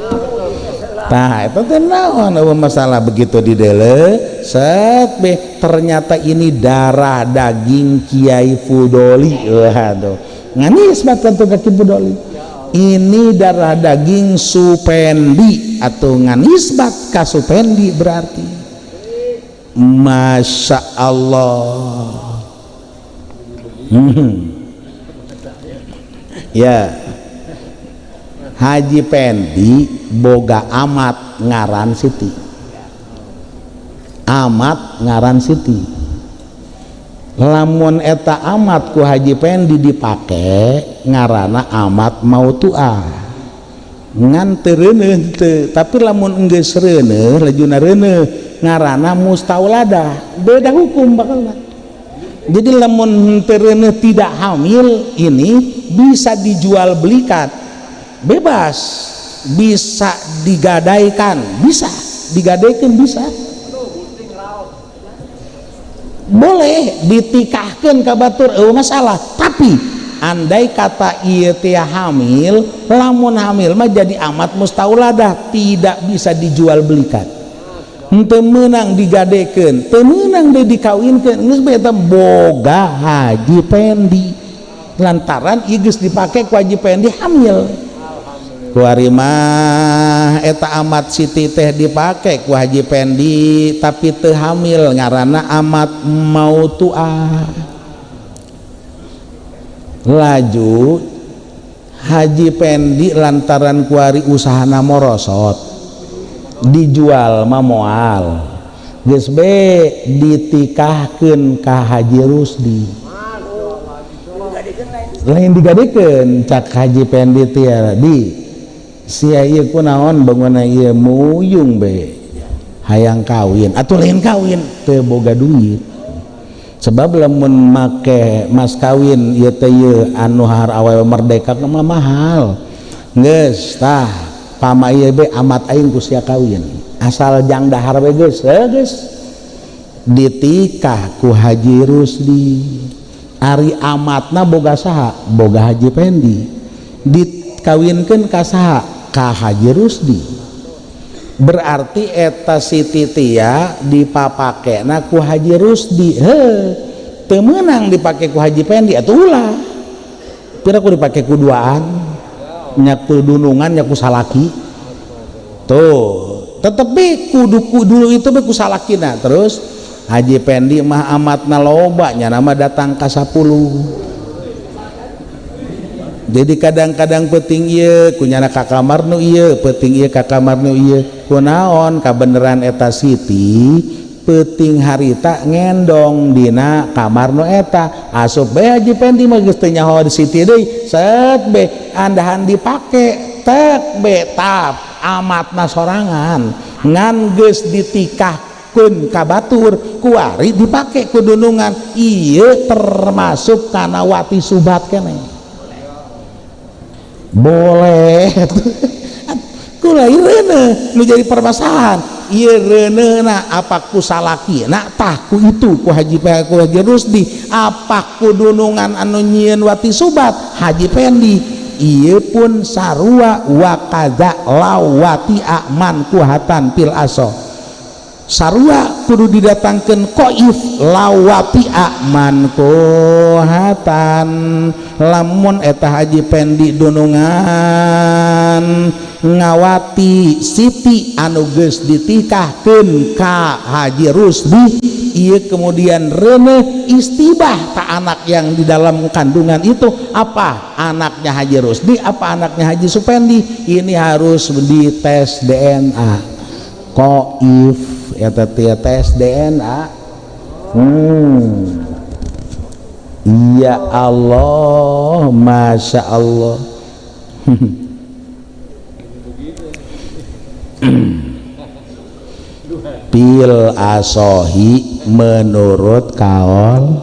Tah itu teh naon masalah begitu di dele set be ternyata ini darah daging Kiai Fudoli. Waduh nganisbatkeun ka Ki Fudoli. Ini darah daging Supendi atau nganisbat ka Supendi berarti. Masya Allah. Ya Haji Pendi boga amat ngaran Siti. Amat ngaran Siti. Lamun eta amat ku Haji Pendi dipake ngaranna amat mautuah. Ngan teu reuneuh teu, tapi lamun enggeus reuneuh lajuna reuneuh ngaranna mustauladah. Beda hukum bakalna. Jadi lamun teu reuneuh tidak hamil ini bisa dijual belikan. Bebas, bisa digadaikan, bisa digadaikan, bisa boleh ditikahkan ka batur, masalah. Tapi andai kata ieu teh hamil, lamun hamil mah jadi amat mustauladah, tidak bisa dijual belikan, teu meunang digadekeun, teu meunang deui dikawinkeun, geus bae eta boga Haji Pendi lantaran ieu geus dipake ku Haji Pendi hamil. Kuari mah eta amat Siti teh dipake ku Haji Pendi tapi teu hamil ngaranna amat mautuah. Laju Haji Pendi lantaran kuari usahana morosot dijual mah moal geus be ditikahkeun ka Haji Rusdi. Lain digadekeun cak Haji Pendi teh di sia ieu kunaon bangunna ieu muyung be hayang kawin atuh lain kawin teu boga duit sebab lamun make mas kawin ieu teh ieu anu har awewe merdeka mah mahal geus tah pama ieu be amat aing ku sia kawin asal jang dahar we geus geus ditikah ku Haji Rusdi. Ari amatna boga saha? Boga Haji Pendi. Dikawinkeun ka saha? Ka Haji Rusdi. Berarti eta Siti tia dipapakena ku Haji Rusdi. Heuh, teu meunang dipake ku Haji Pendi atuh ulah. Pira ku dipake ku duaan, nya ku dunungan nya ku salaki. Tuh, tetep be kudu dulu itu be ku salakina. Terus Haji Pendi mah amatna loba nya nama datang ka 10. Jadi kadang-kadang penting ieu kunyana ka kamar nu ieu, penting ieu ka kamar nu ieu. Kunaon kabeneran eta Siti peuting harita ngendong dina kamar nu eta. Asup bae Haji Pendi mah geus teu nyaho di Siti deui. Set be andahan dipake tek be tap amatna sorangan ngan geus ditikahkeun ka batur kuari dipake ku dunungan. Ieu termasuk kana wati subat keneh. Boleh. Kula ieu reuneuh nu jadi permasalahan. Ieu reuneuhna apa ku salakina tah ku itu ku Haji ku Haji Rusdi, apa ku dunungan anu nyieun wati subat Haji Pendi. Ieu pun sarua wa kaza lawati aman kuhatan pil aso. Sarua kudu didatangkeun qaif lawatia mankuhatan lamun eta Haji Pendi dunungan ngawati Siti anu geus ditikahkeun ka Haji Rusdi ieu kemudian reuneuh istibah ka anak yang di dalam kandungan itu apa anaknya Haji Rusdi apa anaknya Haji Supendi, ini harus dites DNA. Qaif eta teh tes DNA. Ya Allah, Masya Allah. Pil asohi menurut kaol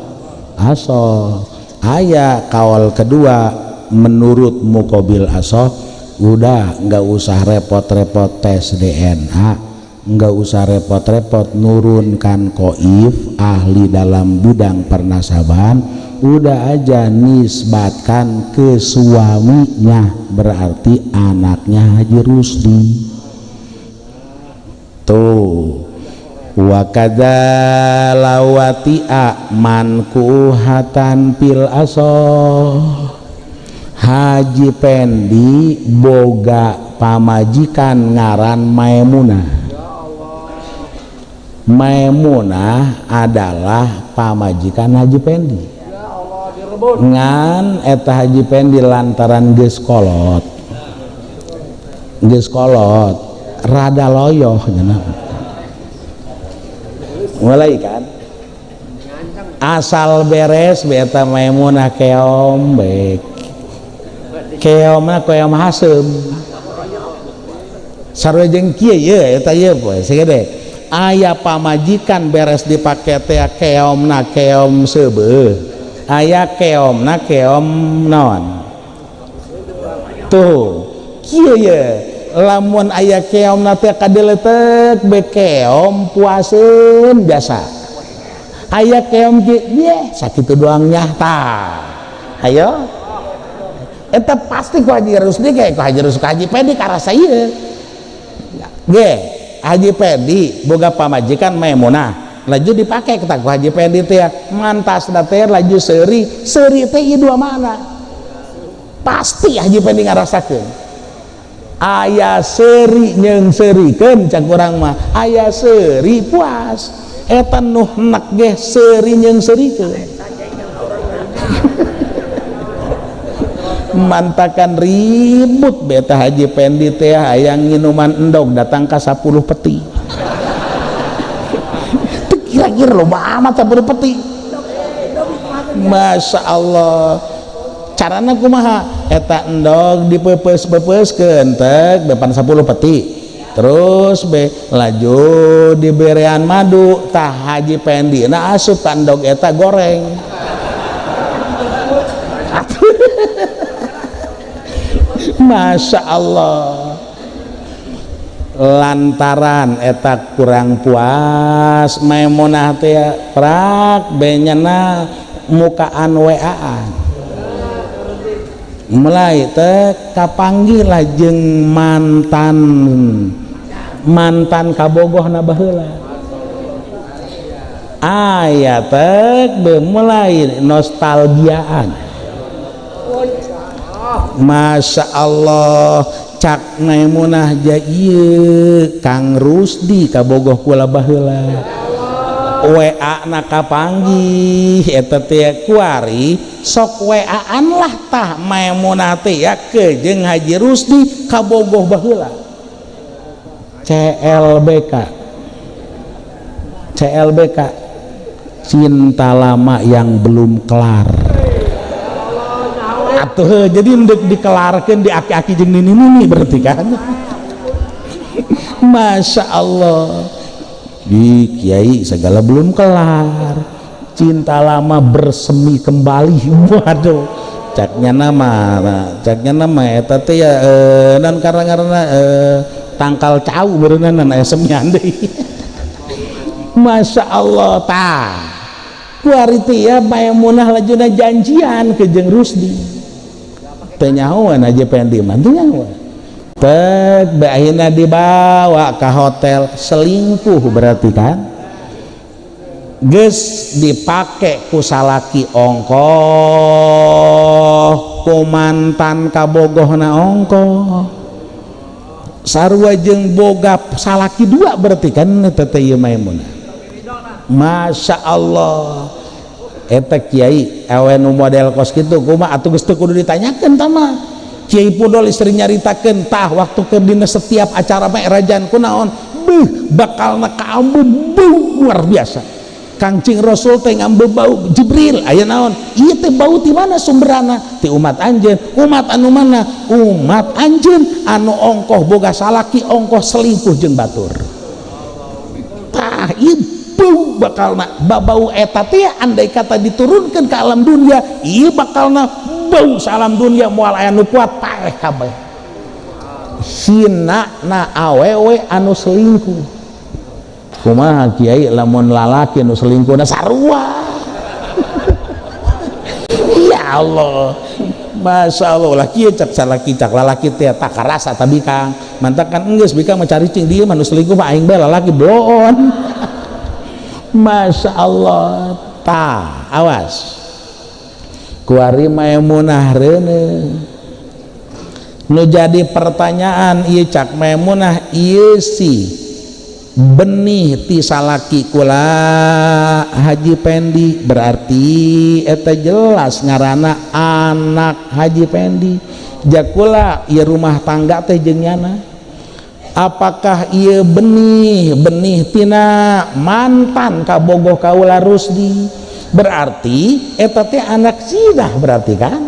asoh. Aya kaol kedua menurut mukobil asoh, udah nggak usah repot-repot tes DNA, nggak usah repot-repot nurunkan koif ahli dalam bidang pernasaban, udah aja nisbatkan ke suaminya, berarti anaknya Haji Rusdi. Tuh wa kadza lawatia mankuhatan pil asoh. Haji Pendi boga pamajikan ngaran Maimunah. Maimunah adalah pamajikan Haji Pendi. Ngan eta Haji Pendi lantaran geus kolot, geus kolot rada loyoh cenah. Mulai kan asal beres beta Maimunah keom baik, keomna keom haseum sarua jeung kieu ye eta ieu poe sagede. Aya pamajikan beres dipake teh keomna keom seubeuh, aya keomna keom naon tuh kieu ye lamun aya keomna teh kadeletek be keom puaseun biasa, aya keom kieu ye sakitu doang nyah tah. Ayo eta pasti ku Haji Rusdi ge ku Haji Rusdi Haji Pendi karasa ieu ge. Haji Pendi boga pamajikan Maimunah laju dipake kita ku Haji Pendi teh mantasna teh laju seuri seuri teh ieu dua mana pasti Haji Pendi ngarasakeun aya seuri nyeungseurikeun cak urang mah aya seuri puas eta nu henek ge seuri nyeungseurikeun. Mantakan ribut beta Haji Pendi teh hayang nginuman endog datang ka 10 peti. Kira-kira loba amat 10 peti. Masya Allah. Carana kumaha? Eta endog dipepeus-pepeuskeun teh depan 10 peti. Terus be laju diberean madu tah Haji Pendi na asup ka endog eta goreng. Masya Allah. Lantaran eta kurang puas Maimunah teh prak benyana mukaan WA-an mulai teh kapanggih lah jeung mantan mantan kabogohna baheula aya teh mulai nostalgiaan. Masya Allah cak Maimunah ja ieu Kang Rusdi kabogoh kula baheula WA na kapanggih eta teh kuari sok WA-an lah tah Maimunah teh ya ke jeung Haji Rusdi kabogoh baheula. CLBK CLBK cinta lama yang belum kelar. Atuh jadi ndek dikelarkeun di aki-aki jeung nini-nini berarti kan. Masya Allah di kiai segala belum kelar, cinta lama bersemi kembali. Waduh caknya nama eta teh ya dan karena tangkal cau beureunan aya semian deui. Masya Allah tah kuari teh ya Maimunah lajuna janjian ke jeung Rusdi. Teu nyahoan aja Pendi mah teu nyahoan. Tek akhirna dibawa ke hotel, selingkuh berarti kan. Geus dipake ku salaki ongkoh, ku mantan kabogohna ongkoh, sarua jeung boga salaki dua berarti kan eta teh ieu Maimunah. Masya Allah, eta kiai awe nu model kos kitu kumaha atuh geus teu kudu ditanyakeun tah mah. Kiai Pudol istri nyaritakeun tah waktu keur dina setiap acara Mi'rajan kunaon beuh bakalna kaambu beuh luar biasa. Kangcing Rasul teh ngambe bau Jibril aya naon ieu teh bau ti mana sumberana ti umat anjeun, umat anu mana, umat anjeun anu ongkoh boga salaki ongkoh selingkuh jeung batur. Tah ieu bau bakalna babau eta teh andai kata diturunkan ke alam dunia ieu bakalna bau salam dunia moal aya nu kuat paeh kabeh. Hina na awewe anu selingkuh. Kumaha kiai lamun lalaki nu selingkuhna sarua. Ya Allah, Masya Allah lah kieu cak salaki cak lalaki teh tak karasa tapi kang mantakan enggeus bikang mencari cing dieu mah nu selingkuh mah aing bae lalaki bloon. Masya Allah, tah awas kuari Maimunah reuneuh. Nu jadi pertanyaan ieu cak Maimunah ieu si benih ti salaki kula Haji Pendi, berarti eta jelas ngaranna anak Haji Pendi. Jakula ieu rumah tangga teh jeung nyana. Apakah ieu benih benih tina mantan kabogoh kaula Rusdi, berarti eta teh anak zina berarti kan.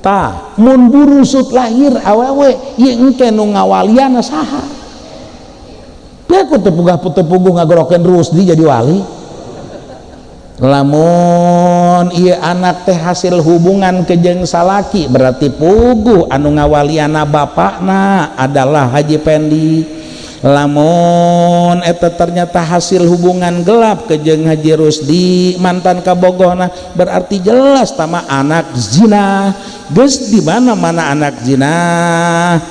Tah mun burusut lahir awewe ieu engke nu ngawaliana saha? Ku teu puguh ngagorokeun Rusdi jadi wali. Lamun ieu anak teh hasil hubungan kejeng salaki berarti puguh anu ngawaliana bapakna adalah Haji Pendi. Lamun eta ternyata hasil hubungan gelap kejeng Haji Rusdi mantan kabogohna, berarti jelas tama anak zina. Geus di mana-mana anak zina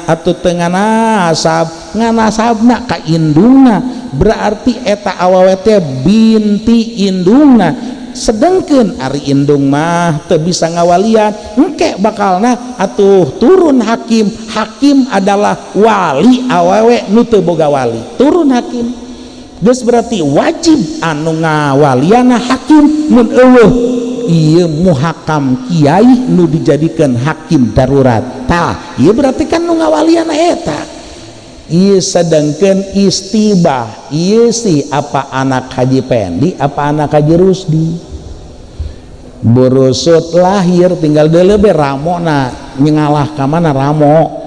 atuh teu nganasab, nganasabna ka indungna, berarti eta awewe teh binti indungna. Sedengkeun ari indung mah teu bisa ngawalian, engke bakalna atuh turun hakim. Hakim adalah wali awewe nu teu boga wali, turun hakim. Geus berarti wajib anu ngawaliana hakim, mun eueuh ieu muhakam kiai nu dijadikan hakim darurat. Tah ieu berarti kan nu ngawaliana eta ieu. Sedangkan istibah ieu sih apa anak Haji Pendi apa anak Haji Rusdi, burusut lahir tinggal deuleu ramona nyengalah ka mana ramo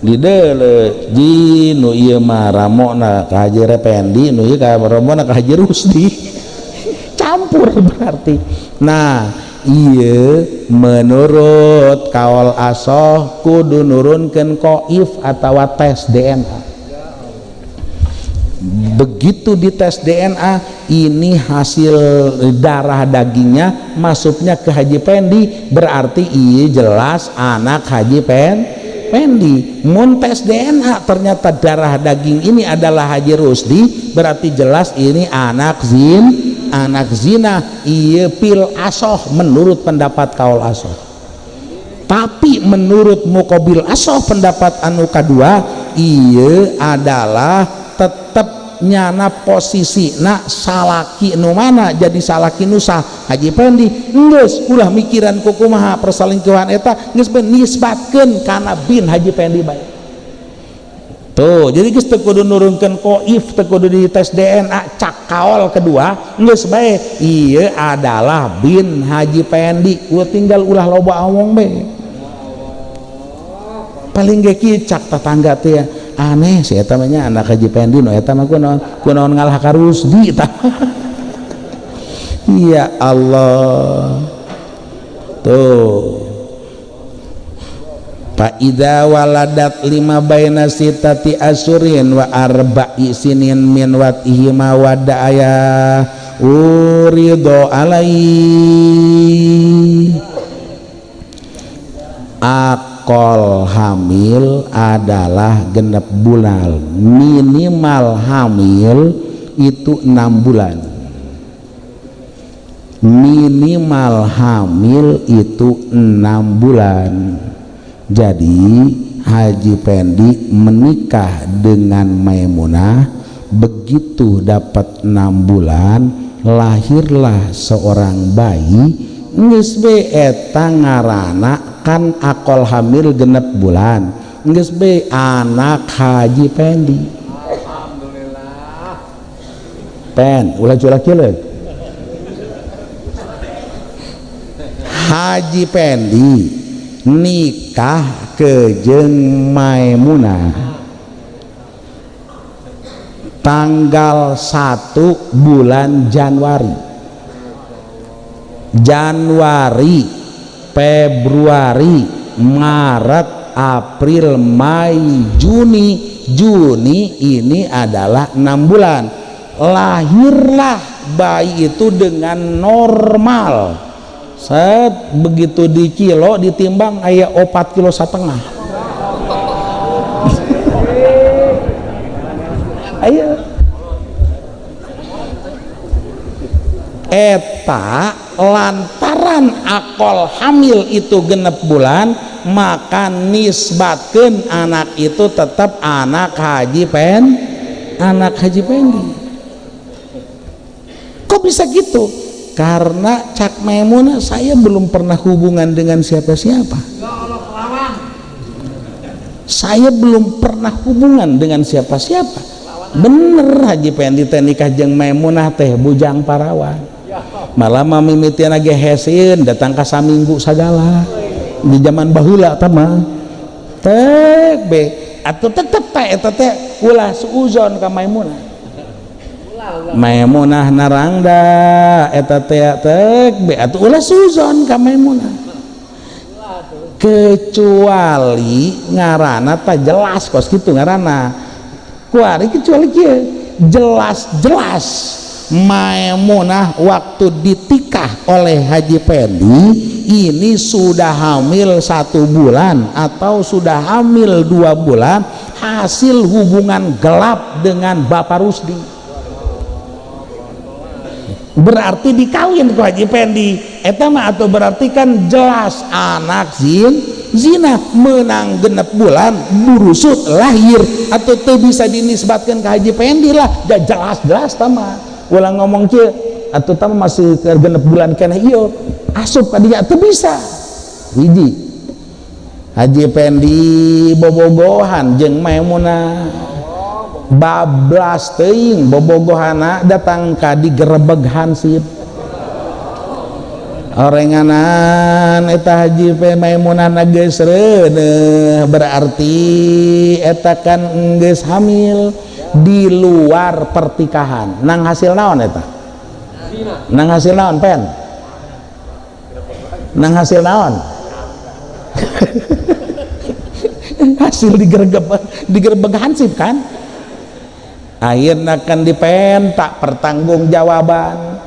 di deuleu ji nu ieu mah ramona ka Haji Rependi, nu ieu ka ramona ka Haji Rusdi, campur berarti. Nah iya menurut kaul asoh kudu nurunkeun koif atau tes DNA. Begitu dites DNA ini hasil darah dagingnya masuknya ke Haji Pendi, berarti iya jelas anak Haji Pendi. Mun tes DNA ternyata darah daging ini adalah Haji Rusdi, berarti jelas ini anak zina. Iya pil asoh menurut pendapat kaul asoh. Tapi menurut mukobil asoh pendapat anu kedua iya adalah tetap nyana posisi nak salaki nu mana jadi salaki nusa Haji Pendi. Geus ulah mikiran kukumaha perselingkuhan eta, geus nisbatkeun kana bin Haji Pendi bae. Tuh jadi geus teu kudu nurunkeun koif, teu kudu dites DNA. Cak kaol kedua geus bae ieu adalah bin Haji Pendi. Ulah tinggal ulah loba omong bae. Paling ge kieu cak tetangga teh aneh sih eta mah nya anak Haji Pendi nu eta mah kunaon kunaon ngalah ka Rusdi tah. Ya Allah, tuh. Fa idza waladat lima baina sitati asyurin wa arba'i sinin min watihima wada'aya urido alai. Akol hamil adalah genep bulan, minimal hamil itu 6 bulan, minimal hamil itu 6 bulan. Jadi Haji Pendi menikah dengan Maimunah, begitu dapat 6 bulan lahirlah seorang bayi. Geus be eta ngaranna kan akol hamil genep bulan, geus be anak Haji Pendi. Alhamdulillah. Pen ulah culak-culek. Haji Pendi nikah ke jeung Maimunah tanggal 1 bulan Januari. Januari, Februari, Maret, April, Mei, Juni. Juni ini adalah 6 bulan. Lahirlah bayi itu dengan normal. Set begitu di kilo ditimbang aya 4,5 kilo. Ayo. Eta lantaran akol hamil itu genep bulan, maka nisbatkeun anak itu tetap anak Haji Pen, anak Haji Pendi. Kok bisa gitu? Karena cak Maimunah, saya belum pernah hubungan dengan siapa-siapa. Saya belum pernah hubungan dengan siapa-siapa. Bener Haji Pendi teh nikah jeung Maimunah teh bujang parawan. Malah mimitian ge hesin datang ka saminggu sagala di zaman baheula tah mah teh be atuh tetep teh eta teh ulah suuzon ka Maimunah. Maimunah narangda eta teh teh be atuh ulah suuzon ka Maimunah. Kecuali ngaranna tah jelas kos kitu ngaranna. Kuari kecuali kieu jelas-jelas Maimunah waktu ditikah oleh Haji Pendi ini sudah hamil 1 bulan atau sudah hamil 2 bulan hasil hubungan gelap dengan Bapak Rusdi. Berarti dikawin ku Haji Pendi eta mah atau berarti kan jelas anak zina menang genep bulan burusut lahir atau teu bisa dinisbatkan ke Haji Pendi lah, jelas-jelas tama. Ulah ngomong kieu atuh tama masih ke genep bulan keneh ieu asup ka dinya teu bisa. Hiji Haji Pendi bobogohan jeung Maimunah bablas teuing bobogohana datang ka digerebeg hansip. Orenganan eta Haji Maimunah geus reuneuh, berarti eta kan geus hamil di luar pertikahan. Nang hasil naon eta? Nang hasil naon pen? Nang hasil naon? Hasil digerebeg hansip kan? Akhirnya kan dipentak pertanggungjawaban.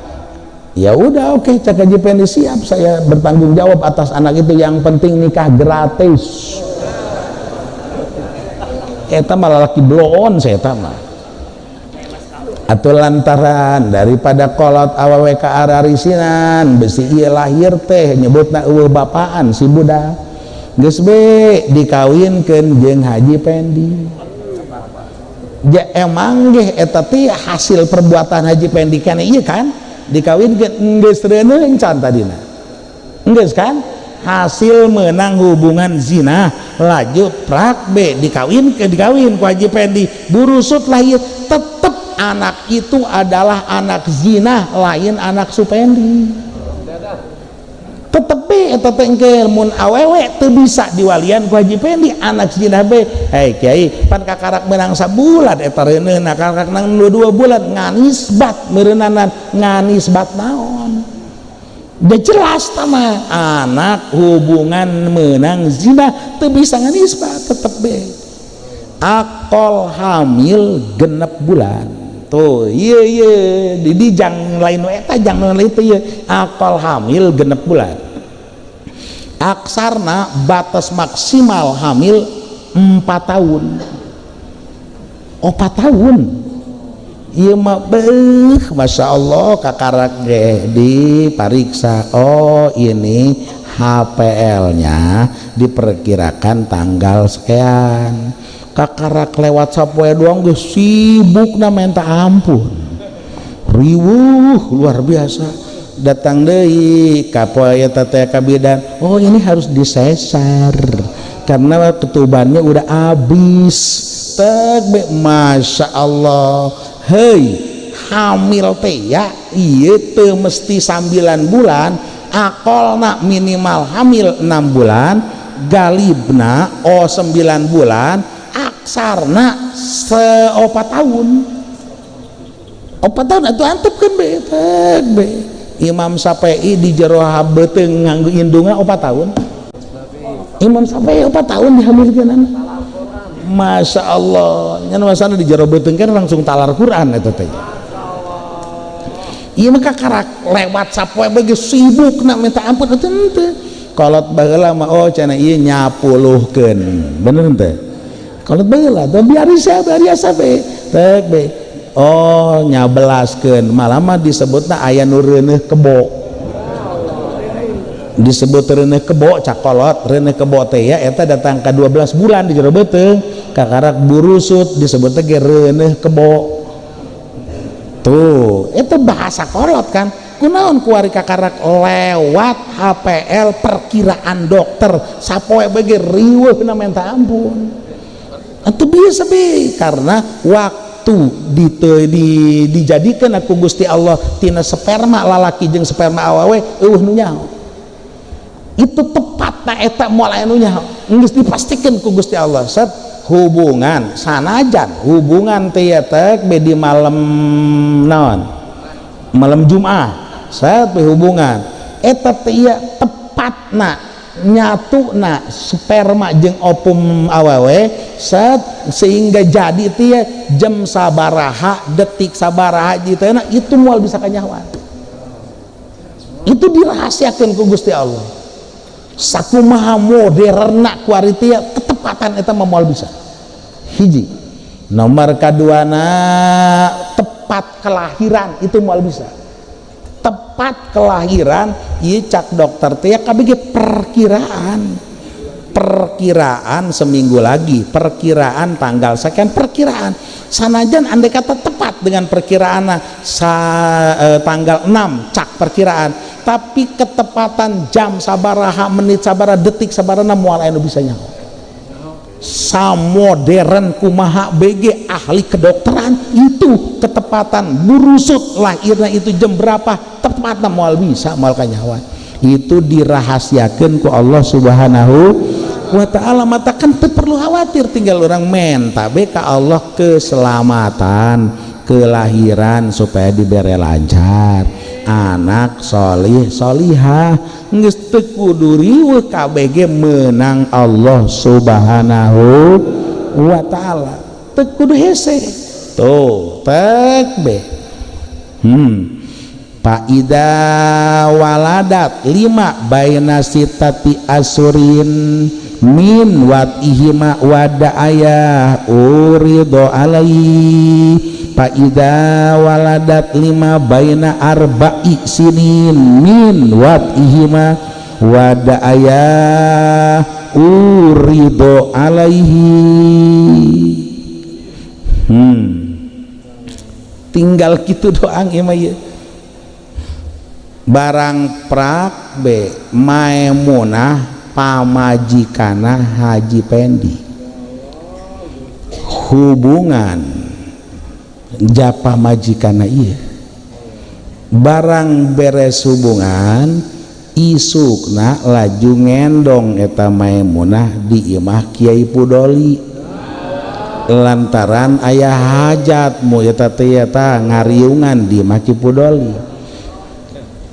Ya udah oke, cak Haji Pendi siap saya bertanggung jawab atas anak itu, yang penting nikah gratis. Eta malah laki bloon saya mah. Atau lantaran daripada kolot awewe ka ararisinan besi ieu lahir teh nyebutna eueuh bapaan si budak. Geus be dikawinkeun jeung Haji Pendi. Ja emang geh eta teh hasil perbuatan Haji Pendi kana ieu kan dikawinkeun geus reuneuh encan tadina. Geus kan? Hasil menang hubungan zina laju prak be dikawin ke dikawin ku Haji Pendi burusut lahir, tetep anak itu adalah anak zina lain anak Supendi. Tetep be eta teh engke mun awewe teu bisa diwalian ku Haji Pendi anak zina be. Hei kiai pan kakarak menang sabulan eta reuneuhna kakarak menang 2 bulan nganisbat meureunanan nganisbat naon. Udah jelas tama anak hubungan menang zina teu bisa nganisbat tetep be. Akol hamil genep bulan tuh iya iya di jang lain eta jang lain itu iya akol hamil genep bulan. Aksarna batas maksimal hamil 4 tahun. 4 tahun. Ieu mah beuh, Masya Allah, kakarak ge dipariksa. Oh, ini HPL-nya diperkirakan tanggal sekian. Kakarak lewat sapoe doang geus sibukna minta ampun. Riweuh luar biasa. Datang deui ka poe eta teh ka bidan. Oh, ini harus disesar karena ketubannya udah habis. Tek be, Masya Allah. Hei, hamil teh ya ieu teu mesti 9 bulan, akolna minimal hamil 6 bulan, galibna 9 bulan, aksarna 4 tahun. 4 tahun atuh antepkeun be, tek be. Imam Syafi'i di jero beuteung nganggo indunga 4 tahun. Imam Syafi'i 4 tahun dihamilkeun anak. Masya Allah, nya masana di jero beuteung kan langsung talar Quran eta teh. Ieu mah kakarak lewat sapoe bagi sibuk nak minta ampun eta henteu. Kolot baheula mah oh cenah ieu nyapuluhkeun. Bener henteu? Kolot baheula teh biasa biasa be. Tek be. Oh nyabelaskeun, malah mah disebutna aya nu reuneuh kebo. Disebut reuneuh kebo cakolot, reuneuh kebo teh ya eta datang ka 12 bulan di jero beuteung, kakarak burusut disebut teh ge reuneuh kebo. Tuh, itu bahasa kolot kan. Kunaon kuari kakarak lewat HPL perkiraan dokter sapoe bege riweuhna minta ampun. Itu biasa be karena waktu dijadikan aku Gusti Allah tina sperma lalaki jeung sperma awewe eueuh nu nyaho. Itu tepat na eta moal aya nu nyaho. Geus dipastikan ku Gusti Allah. Set hubungan sanajan hubungan teh teh be di malam naon? Malam Jumat. Set be hubungan eta teh ieu tepatna nyatuna sperma jeung opum awewe set sehingga jadi teh jam sabaraha detik sabaraha jitena itu moal bisa kanyahoan. Itu dirahasiakeun ku Gusti Allah. Sakumaha moderna kuari teh ketepatan eta mah moal bisa. Hiji. Nomor kaduana tepat kelahiran itu moal bisa. Tepat kelahiran ieu cak dokter teh kabeh perkiraan. Perkiraan seminggu lagi, perkiraan tanggal sekian, perkiraan. Sanajan andai kata tepat dengan perkiraan tanggal 6 cak perkiraan, tapi ketepatan jam sabaraha, menit sabaraha, detik sabaraha moal aya nu bisa nyaho. Samodern kumaha BG ahli kedokteran itu ketepatan burusut lahirnya itu jam berapa tepatna moal bisa moal kanyahoan. Itu dirahasiakeun ku Allah Subhanahu wa ta'ala. Mata kan teu perlu khawatir, tinggal orang menta be ka Allah keselamatan kelahiran supaya dibere lancar, anak solih solihah, geus teu kudu riweuh KBG menang Allah Subhanahu wa ta'ala, teu kudu hese tuh tek be. Faida waladat lima baina sitati asurin min watihima wada ayah urido alai. Faida waladat lima baina arba'i sinin min watihima wada ayah urido alaihi. Tinggal kitu doang ieu mah ieu. Barang prak be Maimunah pamajikana Haji Pendi hubungan japa majikana ieu barang beres hubungan isukna laju ngendong eta Maimunah di imah Kiai Pudoli lantaran aya hajat mu eta teh eta ngariungan di imah Ki Pudoli.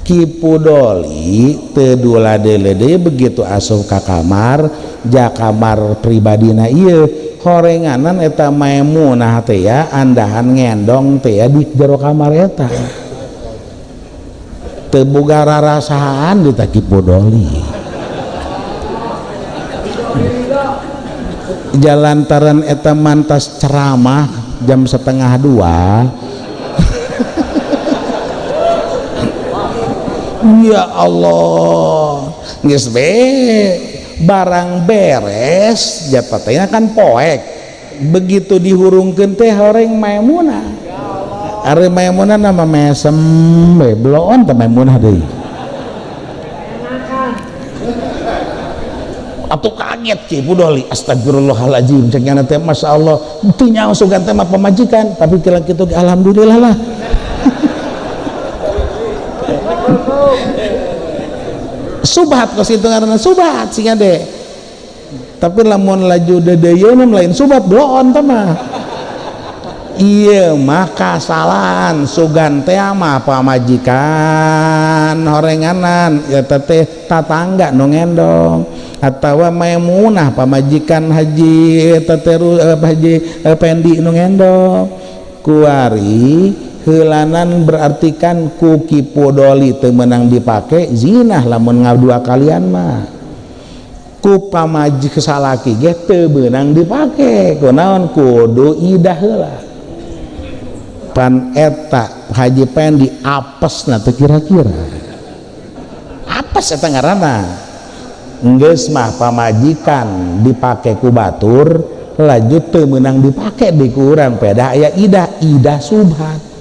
Ki Pudoli teu dula-deuleu begitu asup ka kamar ja kamar pribadina ieu horenganan eta Maimunah teh ya andahan ngendong teh ya di jero kamar eta teu boga rarasaan di Ki Pudoli. Jalantaran eta mantas ceramah jam 1:30. Ya Allah, geus be barang beres japatena kan poek. Begitu dihurungkeun teh horeng Maimunah. Ari Maimunah nama mesem we bloon teh Maimunah deui. Atuh kaget Ki Pudoli, astagfirullahaladzim, cek nyana teh masyaallah, teu nyaho sugan teh mah pamajikan, tapi kira kitu ge alhamdulillah lah. Subhat kos itu ngaranna subhat sing ade. Tapi lamun laju deudeuyeun lain subhat bloon teh mah. Ieu mah kasalahan sugan teh mah pamajikan horenganan eta teh tatangga nu ngendong atawa Maimunah pamajikan Haji eta teh Haji Pendi nu ngendong. Kuari heulanan berarti kan ku Ki Pudoli teu meunang dipake zinah lamun ngadua kalian mah. Ku pamajik salaki ge teu meunang dipake kunaon kudu idah heula. Pan eta Haji Pendi apesna teu kira-kira. Apes eta ngaranna. Geus mah pamajikan dipake ku batur laju teu meunang dipake di ku urang pedah aya idah, idah subhat.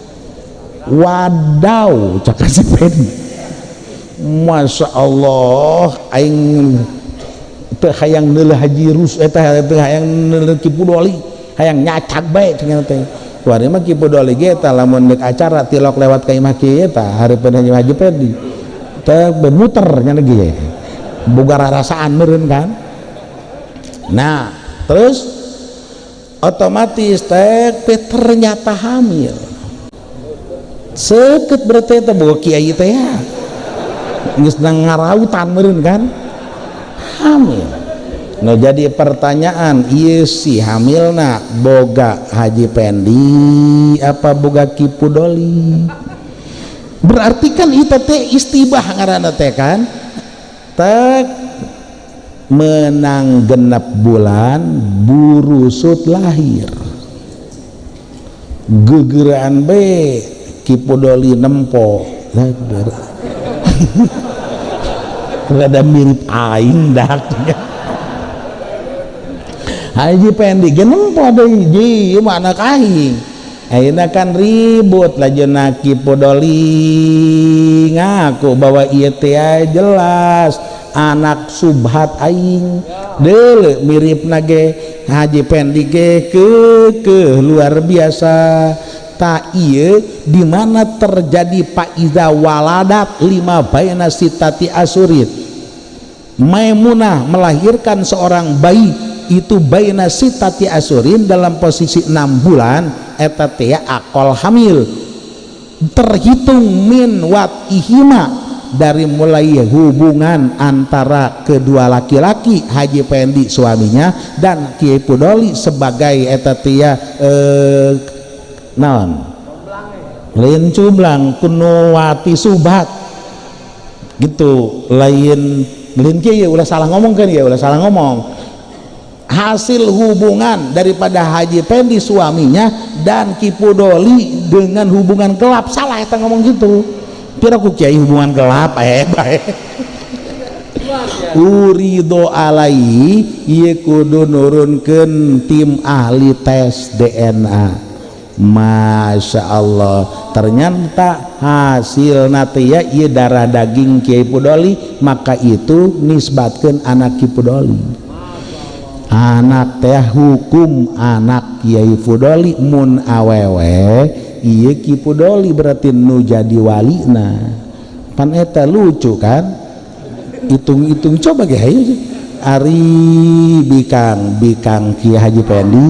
Wadaw cak Haji Pendi. Masya Allah aing teu hayang neuleuh Haji Rus eta teu hayang neuleuh Ki Pudoli, hayang nyacak bae cenah teh. Kuari mah Ki Pudoli ge eta lamun deuk acara tilok lewat ka imah kieu eta hareupeun Haji Pendi. Teh muter nya ge. Boga rarasaan meureun kan. Nah, terus otomatis teh ternyata hamil. Seukeut berarti teh boga kiai teh ya. Geus ngarautan meureun kan. Hamil. Nah jadi pertanyaan, ieu si hamilna boga Haji Pendi apa boga Ki Pudoli? Berarti kan itu teh istibah ngaranna teh kan? Tek menang genep bulan burusut lahir. Gegeraan be Ki Pudoli nempo. Rada mirip aing dak. Haji Pendi ge nempo deui, ji ieu mah anak aing. Ayeuna kan ribut lajena Ki Pudoli ngaku bahwa ieu teh jelas anak subhat aing. Deuleu miripna ge Haji Pendi ge keukeuh luar biasa. Ta ieu di mana terjadi faiza waladat lima baina sitati asurin. Maimunah melahirkan seorang bayi itu baina sitati asurin dalam posisi 6 bulan eta teh akol hamil terhitung min wat ihima dari mulai hubungan antara kedua laki-laki Haji Pendi suaminya dan Kiai Pudoli sebagai eta teh naon lain cumblang kunuwati subhat gitu lain lain kieu ulah salah ngomong kan ya ulah salah ngomong. Hasil hubungan daripada Haji Pendi suaminya dan Ki Pudoli dengan hubungan gelap, salah eta ngomong gitu. Pira ku kiai hubungan gelap bae. Urido alaihi ieu kudu nurunkeun tim ahli tes DNA. Masya Allah, ternyata hasil teh ieu darah daging Kiai Pudoli, maka itu nisbatkeun anak Ki Pudoli. Anak teh hukum anak Kiai Pudoli mun awewe ieu Ki Pudoli berarti nu jadi walina. Pan eta lucu kan? Hitung-hitung coba ge hayu. Ari bikang bikang Kiai Haji Pendi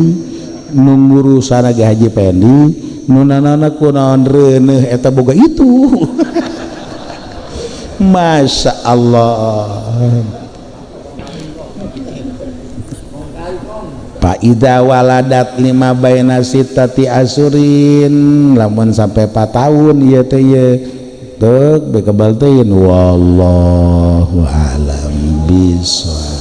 nu ngurusana ge Haji Pendi nu nanana kunaon reuneuh eta boga itu. Masya Allah. Faida waladat lima baina sitati asurin lamun sampai 4 tahun ieu teh ieu teuk bekebal teuin wallahu alam bisawab.